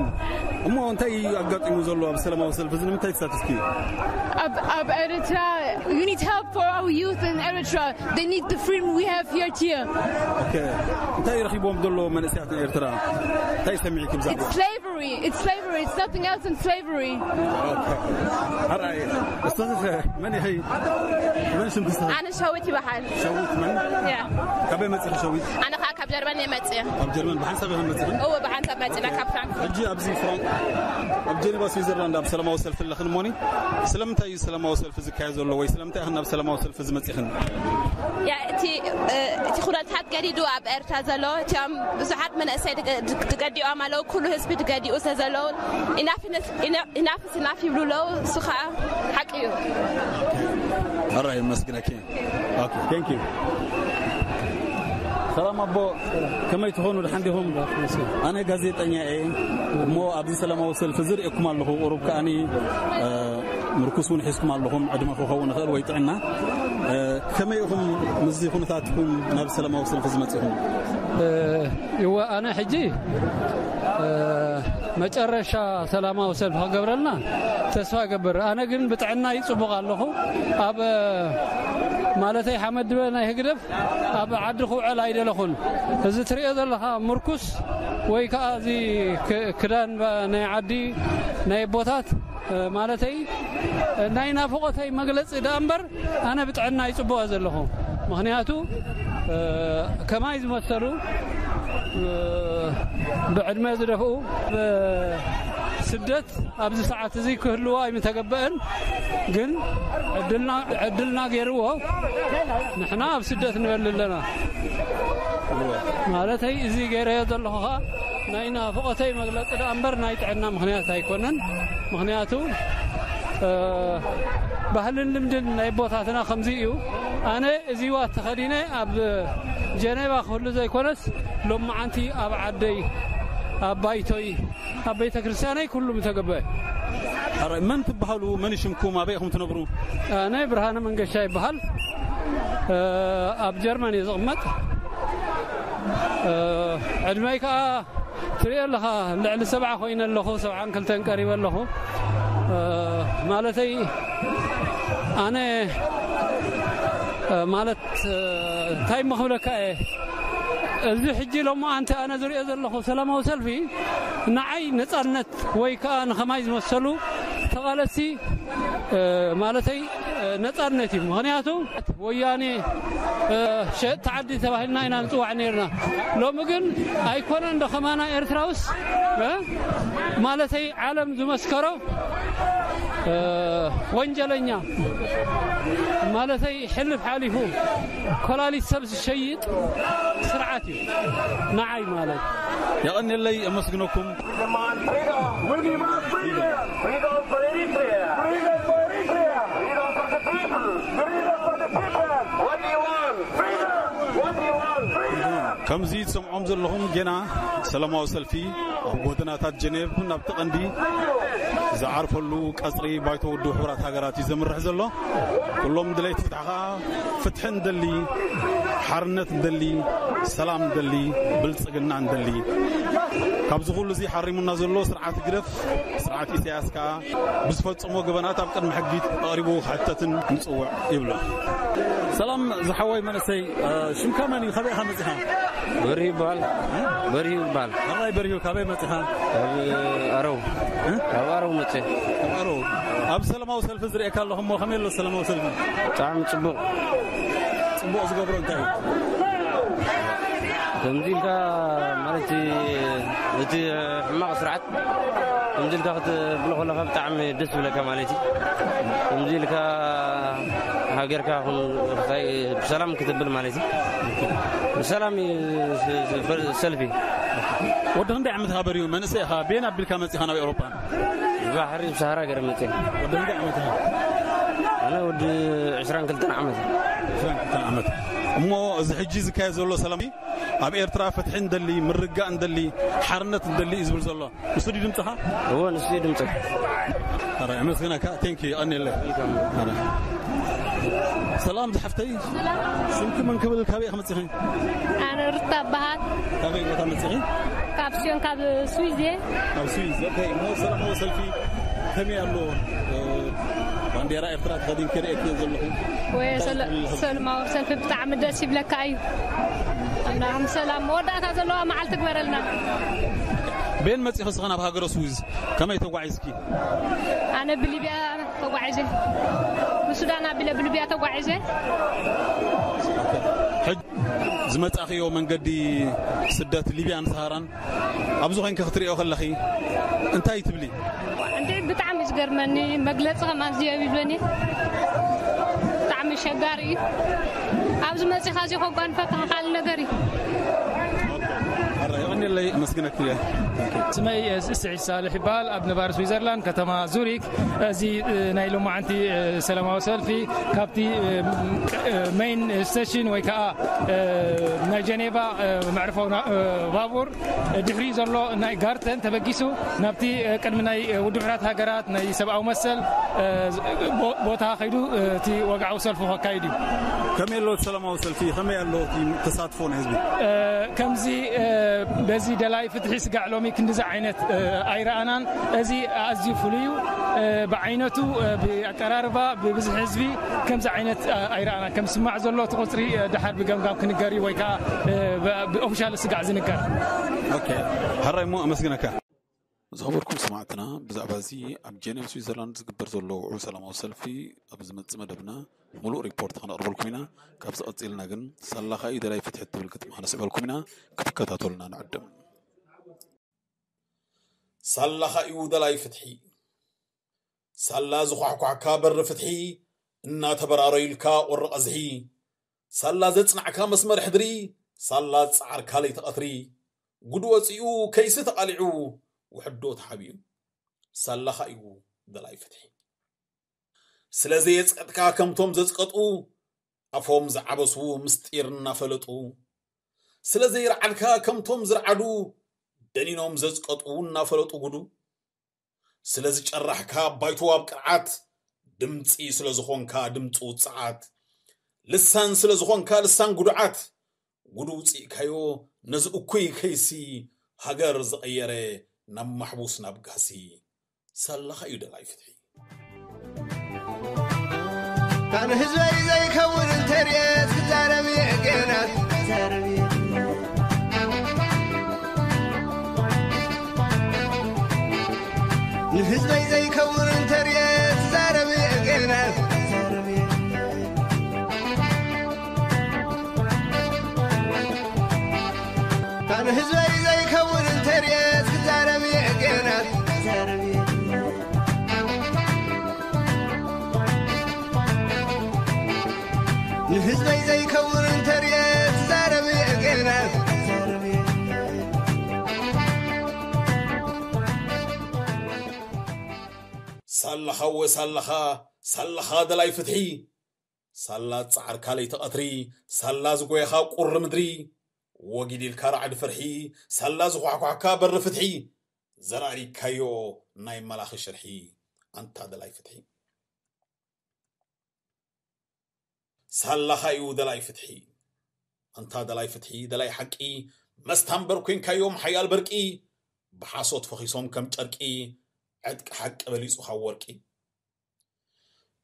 እሞ እንታይ እዩ ኣጋጢሙ ዘሎ ኣብ ሰላማዊ ሰልፊ እዚ? ንምንታይ ተሳቲፍኪ? ኣብ ኣብ ኤርትራ, we need help for our youth in Eritrea. They need the freedom we have here. ኦኬ፣ እንታይ ረኺቦም ዘሎ መንእሰያት ኤርትራ? እንታይ ሰሚዕኪ ብዛዕባ? It's slavery. It's slavery. It's nothing else than slavery. ኣራይ፣ እስቶስ መን ይኸይ? መን ሽም ክስተ? ኣነ ሸዊት ይበሃል። ሸዊት መን? ያ። ካበይ መጽኺ ሸዊት? ኣነ ከዓ ካብ ጀርመን እየ መጽእ። ካብ ጀርመን ብሓንሳብ ኢኻ መጽኺ? እወ፣ ብሓንሳብ መጽእና ካብ ፍራንክፈርት። ሕጂ ኣብዚ ፍራንክ ኣብ ጀኔቫ ስዊዘርላንድ ኣብ ሰላማዊ ሰልፊ ኣለኽን እሞኒ፣ ስለምንታይ እዩ ሰላማዊ ሰልፊ ዝካየድ ዘሎ ወይ ስለምንታይ ኢኽን ናብ ሰላማዊ ሰልፊ ዝመጽእኽን? ያ፣ እቲ እቲ ኩነታት ገዲዱ ኣብ ኤርትራ ዘሎ እቲኦም ብዙሓት መናእሰይ ትገዲኦም ኣለዉ። ኩሉ ህዝቢ ትገዲኡ ስለ ዘለዉ ኢናፍስ ኢናፍ ይብሉ ኣለዉ። እሱ ከዓ ሓቂ እዩ። ኣራይ መስግነኪ። ኦኬ፣ thank you። ሰላም ኣቦ፣ ከመይ ትኾኑ? ደሓን ዲኹም? ኣነ ጋዜጠኛ እየ እሞ ኣብዚ ሰላማዊ ሰልፊ ዝርእየኩም ኣለኹ። ቁሩብ ከኣኒ ምርኩስ እውን ሒዝኩም ኣለኹም፣ ዕድመ ክኸውን ይኽእል ወይ ጥዕና። ከመይ ኢኹም ምስዚ ኩነታትኩም ናብ ሰላማዊ ሰልፊ ዝመጺኹም? ይወ ኣነ ሕጂ መጨረሻ ሰላማዊ ሰልፊ ክገብረልና ተስፋ እገብር። ኣነ ግን ብጥዕና ይጽቡቕ ኣለኹ። ኣብ ማለተይ ሓመድ ድበ ናይ ህግደፍ ኣብ ዓዲ ክውዕል ኣይደለኹን። እዚ ትሪኦ ዘለኻ ምርኩስ ወይ ከዓ እዚ ክዳን ናይ ዓዲ ናይ ኣቦታት ማለተይ ናይ ናፍቖተይ መግለፂ ደኣ እምበር ኣነ ብጥዕና ይፅቡቐ ዘለኹ። ምኽንያቱ ከማይ ዝመሰሉ ብዕድመ ዝደፍኡ ስደት ኣብዚ ሰዓት እዚ ክህልዎ ኣይምተገበአን። ግን ዕድልና ገይርዎ ንሕና ኣብ ስደት ንበል ኣለና። ማለተይ እዚ ገይረዮ ዘለኹ ኸዓ ናይ ናፍቖተይ መግለፂ ደኣ እምበር ናይ ጥዕና ምኽንያት ኣይኮነን። ምኽንያቱ ባህልን ልምድን ናይ ኣቦታትና ከምዚ እዩ። ኣነ እዚ ዋት ተኸዲነ ኣብ ጀኔቫ ክህሉ ዘይኮነስ ሎማዓንቲ ኣብ ዓደይ ኣብ ባይቶይ ኣብ ቤተ ክርስቲያነይ ኩሉ ምተገበአ። ኣረ መን ትበሃሉ? መን ሽምኩም? ኣበይ ኢኹም ትነብሩ? ኣነ ብርሃነ መንገሻ ይበሃል። ኣብ ጀርመን እየ ዝቕመጥ። ዕድመይ ከዓ ትሪኦ ኣለኻ፣ ልዕሊ ሰብዓ ኮይነ ኣለኹ። ሰብዓን ክልተን ቀሪበ ኣለኹ። ማለተይ ኣነ ማለት እንታይ ምኽብለካ እየ፣ እዚ ሕጂ ሎማዓንቲ ኣነ ዝሪኦ ዘለኹ ሰላማዊ ሰልፊ ንዓይ ነፃነት ወይ ከዓ ንኸማይ ዝመሰሉ ተቓለስቲ ማለተይ ነፃነት እዩ። ምኽንያቱ ወያኔ ሸጥ ዓዲ ተባሂልና ኢና ንፅዋዕ ነርና። ሎሚ ግን ኣይኮነን ዶ ከማና ኤርትራውስ ማለተይ ዓለም ዝመስከሮ ወንጀለኛ ማለተይ ሕልፍ ሓሊፉ ኮላሊት ሰብ ዝሸይጥ ስርዓት እዩ ንዓይ ማለት። የቐንየለይ፣ ኣመስግነኩም። We demand freedom. We demand freedom. Freedom for Eritrea. Freedom for Eritrea. Freedom for the people. Freedom for the people. What do you want? Freedom. What do you want? Freedom. ከምዚ ትሰምዖም ዘለኹም ጌና ሰላማዊ ሰልፊ ኣብ ጎደናታት ጀኔቭ ናብቲ ቀንዲ ዝዓርፈሉ ቀጽሪ ባይቶ ውድብ ሕቡራት ሃገራት እዩ ዘምርሕ ዘሎ። ኩሎም ድለይቲ ፍትሒ ኸኣ ፍትሒ እንደሊ፣ ሓርነት እንደሊ፣ ሰላም እንደሊ፣ ብልጽግና እንደሊ። ካብዚ ኩሉ እዚ ሓሪሙና ዘሎ ስርዓት ግደፍ፣ ስርዓት ኢሳያስ ከኣ ብዝፈጸሞ ገበናት ኣብ ቅድሚ ሕጊ ኣቕሪቡ ክሕተትን ንጽውዕ ይብሎ። ሰላም ዝሓወይ መንእሰይ፣ ሽምካ መን እዩ? ካበይ ኢኻ መጺኻ? በርሂ ይበሃል። በርሂ ይበሃል። ኣራይ በርሂ ካበይ መጺኻ? ካብ ኣረው። ካብ ኣረው መጽእ። ካብ ኣረው። ኣብ ሰላማዊ ሰልፊ ዝርእየካ ኣለኹ እሞ ከመይ ኣሎ ሰላማዊ ሰልፊ? ብጣዕሚ ጽቡቕ። ጽቡቕ ዝገብሮ እንታይ እዩ? ከምዚ ኢልካ ማለት እቲ ሕማቕ ስርዓት ከምዚ ኢልካ ክትብሎ ከለኻ ብጣዕሚ ደስ ዝብለካ ማለት እዩ። ከምዚ ኢልካ ሃገርካ ብሰላም ክትብል ማለት እዩ። ብሰላም እዩ ሰልፊ። ወዲ ክንደይ ዓመትካ በርሂ? መንእሰይ ኢኻ። ቤን ኣቢልካ መጺኻ ናብ ኤውሮጳ? ባሕሪ ብሰሃራ ገይረ መጺእ። ወዲ ክንደይ ዓመት ኢኻ? ኣነ ወዲ ዕስራን ክልተን ዓመት። ዕስራን ክልተን ዓመት። እሞ እዚ ሕጂ ዝካየድ ዘሎ ሰላም ኣብ ኤርትራ ፍትሒ እንደሊ፣ ምርጋእ እንደሊ፣ ሓርነት እንደሊ እዩ ዝብል ዘሎ። ንሱ ድዩ ድምፅኻ? እወ፣ ንሱ እዩ ድምፂ። ኣረ፣ ኣመስግነካ። ቴንክ ዩ፣ የቐንየለይ። ኣረ። ሰላም ዝሓፍተይ። ሽምኪ መን ክብል፣ ካበይ ኢኺ መፂኺ? ኣነ ሩታ እበሃል። ካበይ ቦታ መፂኺ? ካብ ስዮን ካብ ስዊዝ እየ። ኣብ ስዊዝ። ኦኬ፣ እሞ ሰላማዊ ሰልፊ ከመይ ኣሎ? ባንዴራ ኤርትራ ተኸዲን ክርእየክ እየ ዘለኹ። ወይ ሰላማዊ ሰልፊ ብጣዕሚ ደስ ይብለካ እዩ። ኣምላኽ ሰላም መወዳእታ ዘለዋ መዓልቲ ግበረልና። ቤን መጺኺ ስኸ ናብ ሃገረ ስዊዝ ከመይ ተጓዒዝኪ? ኣነ ብሊብያ ተጓዒዘ። ብሱዳን ኣቢለ ብሊብያ ተጓዒዘ። ሕጂ ዝመጻኽዮ መንገዲ ስደት ሊብያን ሰሃራን ኣብዚ ኮይንኪ ክትርእዮ ከለኺ እንታይ ትብሊ? እንዴ ብጣዕሚ እዩ ዝገርመኒ፣ መግለጺ ከማን ዝየብለኒ። ብጣዕሚ ሸጋሪ እዩ። ኣብዚ መጺኻ እዚ ከጓንፈካ ካልእ ነገር እዩ። ኣረ የቐንየለይ፣ ኣመስግነኪ እየ። ስመይ ስዒድ ሳልሕ ይበሃል። ኣብ ነባሪ ስዊዘርላንድ ከተማ ዙሪክ እዚ ናይ ሎማዓንቲ ሰላማዊ ሰልፊ ካብቲ ሜይን ስቴሽን ወይ ከዓ ናይ ጀኔቫ መዕርፎ ባቡር ድሕሪ ዘሎ ናይ ጋርተን ተበጊሱ ናብቲ ቅድሚ ናይ ውድብ ሕራት ሃገራት ናይ ሰብኣዊ መሰል ቦታ ከይዱ እቲ ወግዓዊ ሰልፉ ከካይድ እዩ። ከመይ ኣሎ እቲ ሰላማዊ ሰልፊ? ከመይ ኣሎ እቲ ተሳትፎ ናይ ህዝቢ? ከምዚ በዚ ደላይ ፍትሒ ስጋዕ ሎሚ ክንዲዚ ዓይነት ኣይረኣናን። እዚ ኣዝዩ ፍሉይ እዩ። ብዓይነቱ ብኣቀራርባ ብብዝሒ ህዝቢ ከምዚ ዓይነት ኣይረኣናን። ከም ዝስማዕ ዘሎ እቲ ቁፅሪ ድሓር ብገምጋም ክንገር እዩ ወይ ከዓ ብኦፊሻል ስጋዕ ዝንገር። ኦኬ፣ ሕራይ እሞ ኣመስግነካ። ዝኸበርኩም ሰማዕትና፣ ብዛዕባ እዚ ኣብ ጀኔቭ ስዊዘርላንድ ዝግበር ዘሎ ውዑል ሰላማዊ ሰልፊ ኣብ ዝመጽእ መደብና ምሉእ ሪፖርት ከነቕርበልኩም ኢና። ካብዚ ቀጺልና ግን ሳላኻ እዩ ደላይ ፍትሒ እትብል ግጥሚ ከነስዕበልኩም ኢና። ክትከታተሉና ንዕድም። ሳላኻ እዩ ደላይ ፍትሒ፣ ሳላ ዝኳሕኳሕካ በሪ ፍትሒ፣ እናተበራረዩልካ ቁሪ ቀዝሒ፣ ሳላ ዘጽናዕካ መስመር ሕድሪ፣ ሳላ ዝጸዓርካ ለይቲ ቀትሪ፣ ጉድ ወጺኡ ከይሲ ተቓሊዑ፣ ውሕዶ ተሓቢኡ፣ ሳላኻ እዩ ደላይ ፍትሒ። ስለ ዘየጽቀጥካ ከምቶም ዘጽቀጡ፣ ኣፎም ዝዓበሱ ምስጢር እናፈለጡ፣ ስለ ዘይረዓድካ ከምቶም ዝረዓዱ፣ ደኒኖም ዘጽቀጡ እናፈለጡ ጉዱ፣ ስለ ዝጨራሕካ ባይቶ ኣብ ቅርዓት፣ ድምጺ ስለ ዝኾንካ ድምጺ ውጽዓት፣ ልሳን ስለ ዝኾንካ ልሳን ጉዱዓት፣ ጉዱ ውጽእካዮ ነዚ እኩይ ከይሲ፣ ሃገር ዝቐየረ ናብ ማሕቡስ ናብ ጋሲ። ሳላኻ እዩ ደላይ ፍትሒ። ኣነ ህዝበይ ዘይከውን እንተርየት ክዛረብ እየ ገና ክዛረብ እየ። ንህዝበይ ዘይከውን እንተርየት ክዛረብ እየ ገና ክዛረብ እየ። ኣነ ህዝበይ ዘይከውን እንተርየት ክዛረብ እየ ገና ክዛረብ እየ። ንህዝበይ ዘይከውን እንተርየ ትዛረብ እየ ገና። ሳላኻ ወ ሳላኻ፣ ሳላኻ ደላይ ፍትሒ፣ ሳላ ጻዕርካ ለይቲ ቀትሪ፣ ሳላ ዝጎየኻ ቁሪ ምድሪ፣ ወጊድ ኢልካ ራዕዲ ፍርሒ፣ ሳላ ዝኳሕኳሕካ በሪ ፍትሒ፣ ዘራሪካዮ ናይ መላኺ ሽርሒ፣ ኣንታ ደላይ ፍትሒ። ሳላኻ እዩ ደላይ ፍትሒ። ኣንታ ደላይ ፍትሒ፣ ደላይ ሓቂ፣ መስታንበር ኮንካዮም ሓያል በርቂ፣ ብሓሶት ፈኺሶም ከም ጨርቂ፣ ዕጥቂ ሓቂ በሊጹ ካብ ወርቂ።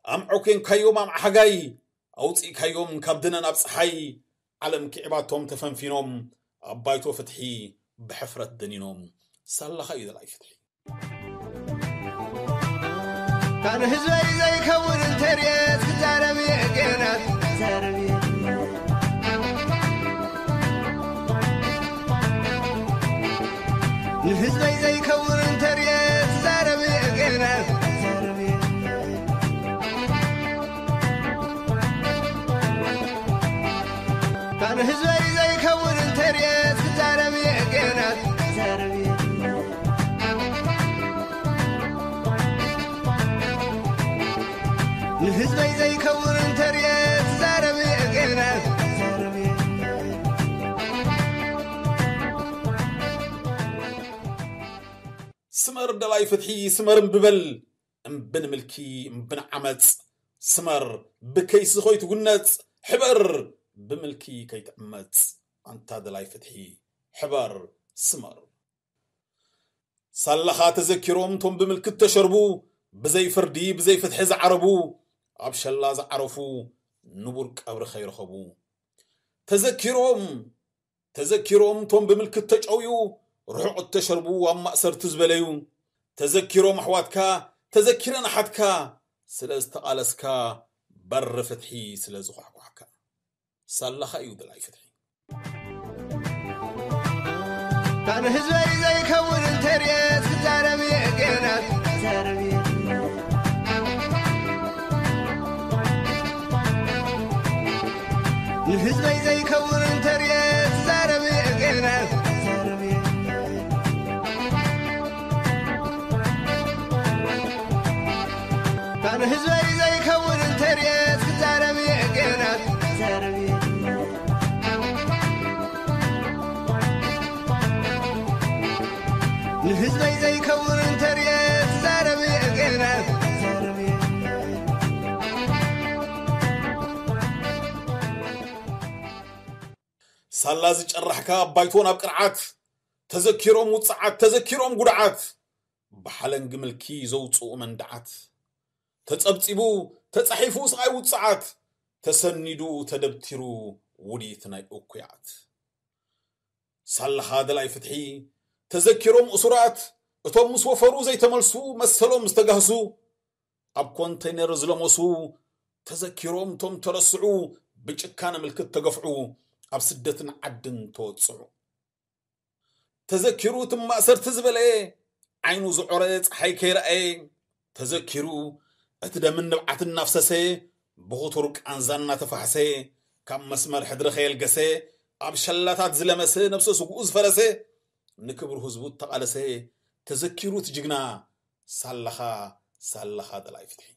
ኣምዖ ኮንካዮም ኣምዓ ሓጋይ፣ ኣውጺእካዮም ካብ ድነ ናብ ጸሓይ፣ ዓለም ክዕባቶም ተፈንፊኖም፣ ኣብ ባይቶ ፍትሒ ብሕፍረት ደኒኖም። ሳላኻ እዩ ደላይ ፍትሒ። ካን ህዝበይ ዘይከውን እንተርየት ክዛረብ እየ ገና ክዛረብ እየ። ንህዝበይ ዘይከውን እንተርየት ክዛረብ እየ ገና ክዛረብ እየ። ካን ህዝበይ ዘይከውን እንተርየት ክዛረብ እየ ገና ክዛረብ እየ። ንህዝበይ ዘይከውን እንተርየ ትዛረብ እየ ገና። ስመር ደላይ ፍትሒ ስመር እምቢ በል፣ እምቢ ንምልኪ እምቢ ንዓመፅ። ስመር ብከይሲ ከይትጉነፅ፣ ሕበር ብምልኪ ከይትዕመፅ። ኣንታ ደላይ ፍትሒ ሕበር ስመር። ሳላኻ ተዘኪሮም እቶም ብምልክት ተሸርቡ፣ ብዘይ ፍርዲ ብዘይ ፍትሒ ዝዓረቡ፣ ኣብ ሸላ ዝዓረፉ ንቡር ቀብሪ ከይረኸቡ። ተዘኪሮም ተዘኪሮም እቶም ብምልክት ተጨውዩ፣ ርሑቕ እተሸርቡ ኣብ ማእሰርቲ ዝበለዩ። ተዘኪሮም ኣሕዋትካ፣ ተዘኪረን ኣሓትካ፣ ስለ ዝተቓለስካ፣ በሪ ፍትሒ ስለ ዝኳሕኳሕካ። ሳላኻ እዩ ደላይ ፍትሒ። ኣነ ህዝበይ ዘይከውን እንተርየት ክዛረብ እየ ገና። ንህዝበይ ዘይከውን እንተርየት ክዛረብ እየ ገና። ኣነ ህዝበይ ዘይከውን እንተርየት ክዛረብ እየ ገና። ንህዝበይ ዘይከውን እንተርየ ትዛረብ እየ ገና። ሳላ ዝጨራሕካ ኣባይቶ ናብ ቅርዓት፣ ተዘኪሮም ውጽዓት፣ ተዘኪሮም ጉድዓት፣ ብሓለንጊ ምልኪ ዘውጽኡ መንድዓት። ተጸብጺቡ፣ ተጻሒፉ ስቓይ ውጽዓት፣ ተሰኒዱ፣ ተደብቲሩ ውዲት ናይ እኩያት። ሳላኻ ደላይ ፍትሒ፣ ተዘኪሮም እሱራት፣ እቶም ምስ ወፈሩ ዘይተመልሱ፣ መሰሎም ዝተጋህሱ፣ ኣብ ኮንተይነር ዝለመሱ፣ ተዘኪሮም እቶም ተረስዑ፣ ብጭካነ ምልክት ተገፍዑ፣ ኣብ ስደትን ዓድን ተወጽዑ። ተዘኪሩ እቲ ማእሰርቲ ዝበለየ፣ ዓይኑ ዝዖረ ጸሓይ ከይረኣየ፣ ተዘኪሩ እቲ ደምን ንብዓት እናፍሰሰ፣ ብኽቱር ቃንዛ እናተፋሕሰ፣ ካብ መስመር ሕድሪ ከየልገሰ፣ ኣብ ሸላታት ዝለመሰ፣ ነብሰ ስግኡ ዝፈረሰ፣ ንክብሪ ህዝቡ እተቓለሰ፣ ተዘኪሩ እቲ ጅግና፣ ሳላኻ፣ ሳላኻ ደላይ ፍትሒ።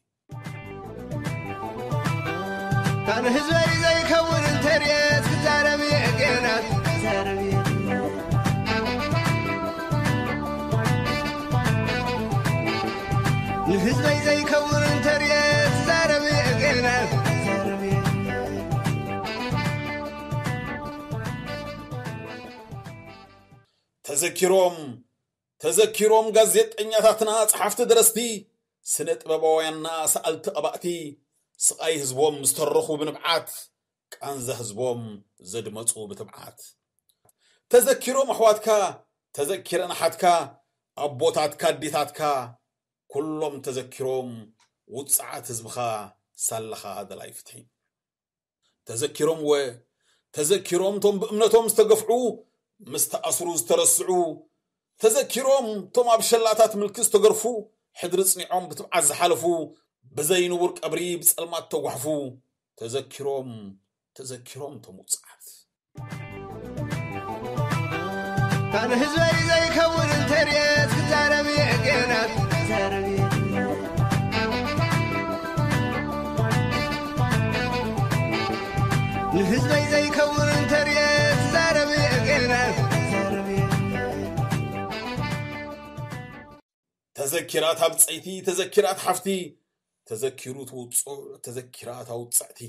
ኣነ ህዝበይ ዘይከውን እንተርየት ክዛረብ እየ ገና። ንህዝበይ ዘይከውን እንተርየት ክዛረብ እየ ገና። ተዘኪሮም፣ ተዘኪሮም ጋዜጠኛታትና፣ ጸሓፍቲ ደረስቲ፣ ስነ ጥበባውያንና፣ ሰኣልቲ ቀባእቲ፣ ስቓይ ህዝቦም ዝተረኹ ብንብዓት፣ ቃንዛ ህዝቦም ዘድመጹ ብትብዓት። ተዘኪሮም ኣሕዋትካ፣ ተዘኪረን ኣሓትካ፣ ኣቦታትካ፣ ኣዴታትካ፣ ኩሎም ተዘኪሮም ውጽዓት ህዝብኻ፣ ሳላኻ ደላይ ፍትሒ። ተዘኪሮም ወ፣ ተዘኪሮም ቶም ብእምነቶም ዝተገፍዑ፣ ምስ ተኣስሩ ዝተረስዑ፣ ተዘኪሮም ቶም ኣብ ሸላታት ምልኪ ዝተገርፉ፣ ሕድሪ ጽኒዖም ብትብዓት ዝሓለፉ፣ ብዘይ ንቡር ቀብሪ ብጸልማት ተጓሕፉ፣ ተዘኪሮም፣ ተዘኪሮም ቶም ውጽዓት። ኣነ ህዝበይ ዘይከውን እንተርየት ክዛረብ እየ ገና። ንህዝበይ ዘይከውን እንተርየት ክዛረብ እየ ገና። ተዘኪራ እታ ብጸይቲ፣ ተዘኪራ እታ ሓፍቲ፣ ተዘኪሩ እቲ ውጹዕ፣ ተዘኪራ እታ ውጽዕቲ።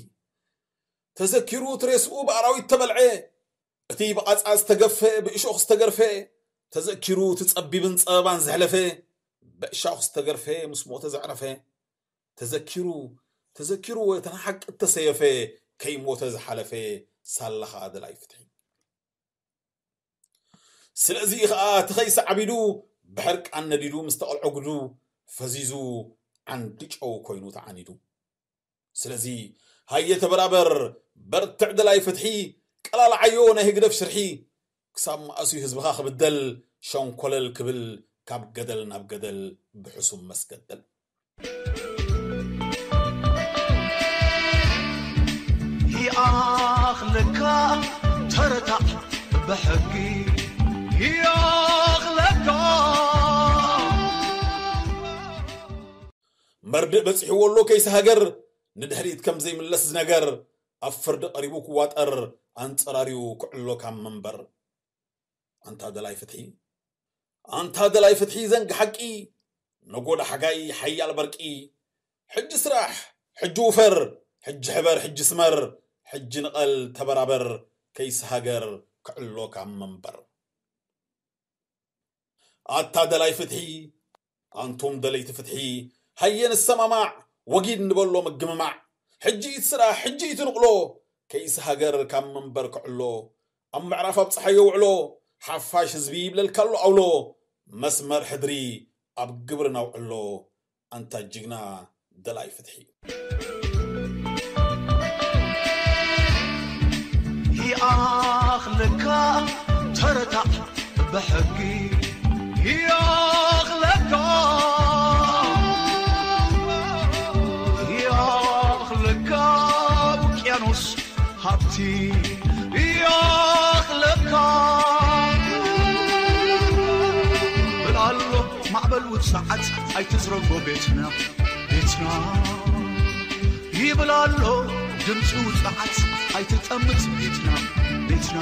ተዘኪሩ እቲ ሬስኡ ብኣራዊት ተበልዐ፣ እቲ ብቓጻ ዝተገፈ፣ ብእሾኽ ዝተገርፈ፣ ተዘኪሩ እቲ ጸቢብን ጸበባን ዘሕለፈ፣ ብእሻኽ ዝተገርፈ፣ ምስ ሞተ ዘዕረፈ፣ ተዘኪሩ፣ ተዘኪሩ እቲ ንሓቂ እተሰየፈ፣ ከይሞተ ዝሓለፈ፣ ሳላኻ ደላይ ፍትሒ። ስለዚ ኸኣ እቲ ኸይሲ ዓቢዱ፣ ብሕርቃን ነዲዱ፣ ምስ ተቐልዖ ጉዱ፣ ፈዚዙ፣ ዓንዲ ጨው ኮይኑ ተዓኒዱ። ስለዚ ሃየ ተበራበር፣ በርትዕ ደላይ ፍትሒ፣ ቀላልዓዮ ናይ ህግደፍ ሽርሒ። ክሳብ መኣስ እዩ ህዝብኻ ክብደል፣ ሸንኮለል ክብል፣ ካብ ገደል ናብ ገደል ብሕሱም መስገደል። ይኣኽለካ ተረታዕ ብሕጊ ይኣኽለካ። መርድእ በጺሕዎ ኣሎ ከይሲ ሃገር፣ ንድሕሪት ከም ዘይምለስ ዝነገር፣ ኣብ ፍርዲ ቀሪቡ ክዋጠር፣ ኣንጸራርዩ ክዕሎ ካብ መንበር። ኣንታ ደላይ ፍትሒ፣ ኣንታ ደላይ ፍትሒ ዘንጊ ሓቂ፣ ነጎዳ ሓጋይ ሓያል በርቂ፣ ሕጂ ስራሕ፣ ሕጂ ውፈር፣ ሕጂ ሕበር፣ ሕጂ ስመር፣ ሕጂ ንቐል ተበራበር፣ ከይሲ ሃገር ክዕሎ ካብ መንበር። ኣታ ደላይ ፍትሒ፣ ኣንቱም ደለይቲ ፍትሒ፣ ሃየ ንሰማማዕ፣ ወጊድ ንበሎ ምግምማዕ። ሕጂ እቲ ስራሕ፣ ሕጂ እቲ ንቕሎ፣ ከይሲ ሃገር ካብ መንበር ክዕሎ። ኣብ ምዕራፍ ኣብጽሓዮ ውዕሎ፣ ሓፋሽ ህዝቢ ይብለልካ ኣሎ ኣውሎ። መስመር ሕድሪ ኣብ ግብሪ ናውዕሎ፣ ኣንታ ጅግና ደላይ ፍትሒ። ይኣኽለካ ተረታዕ ብሕጊ ይኣኽለካ ይኣኽለካ ውቅያኖስ ሃብቲ ይኣኽለካ ብላሎ ማዕበል ውፅዓት ኣይትዝረጎ ቤትና ቤትና ይብላሎ ድምፂ ውፅዓት ኣይትጠምት ቤትና ቤትና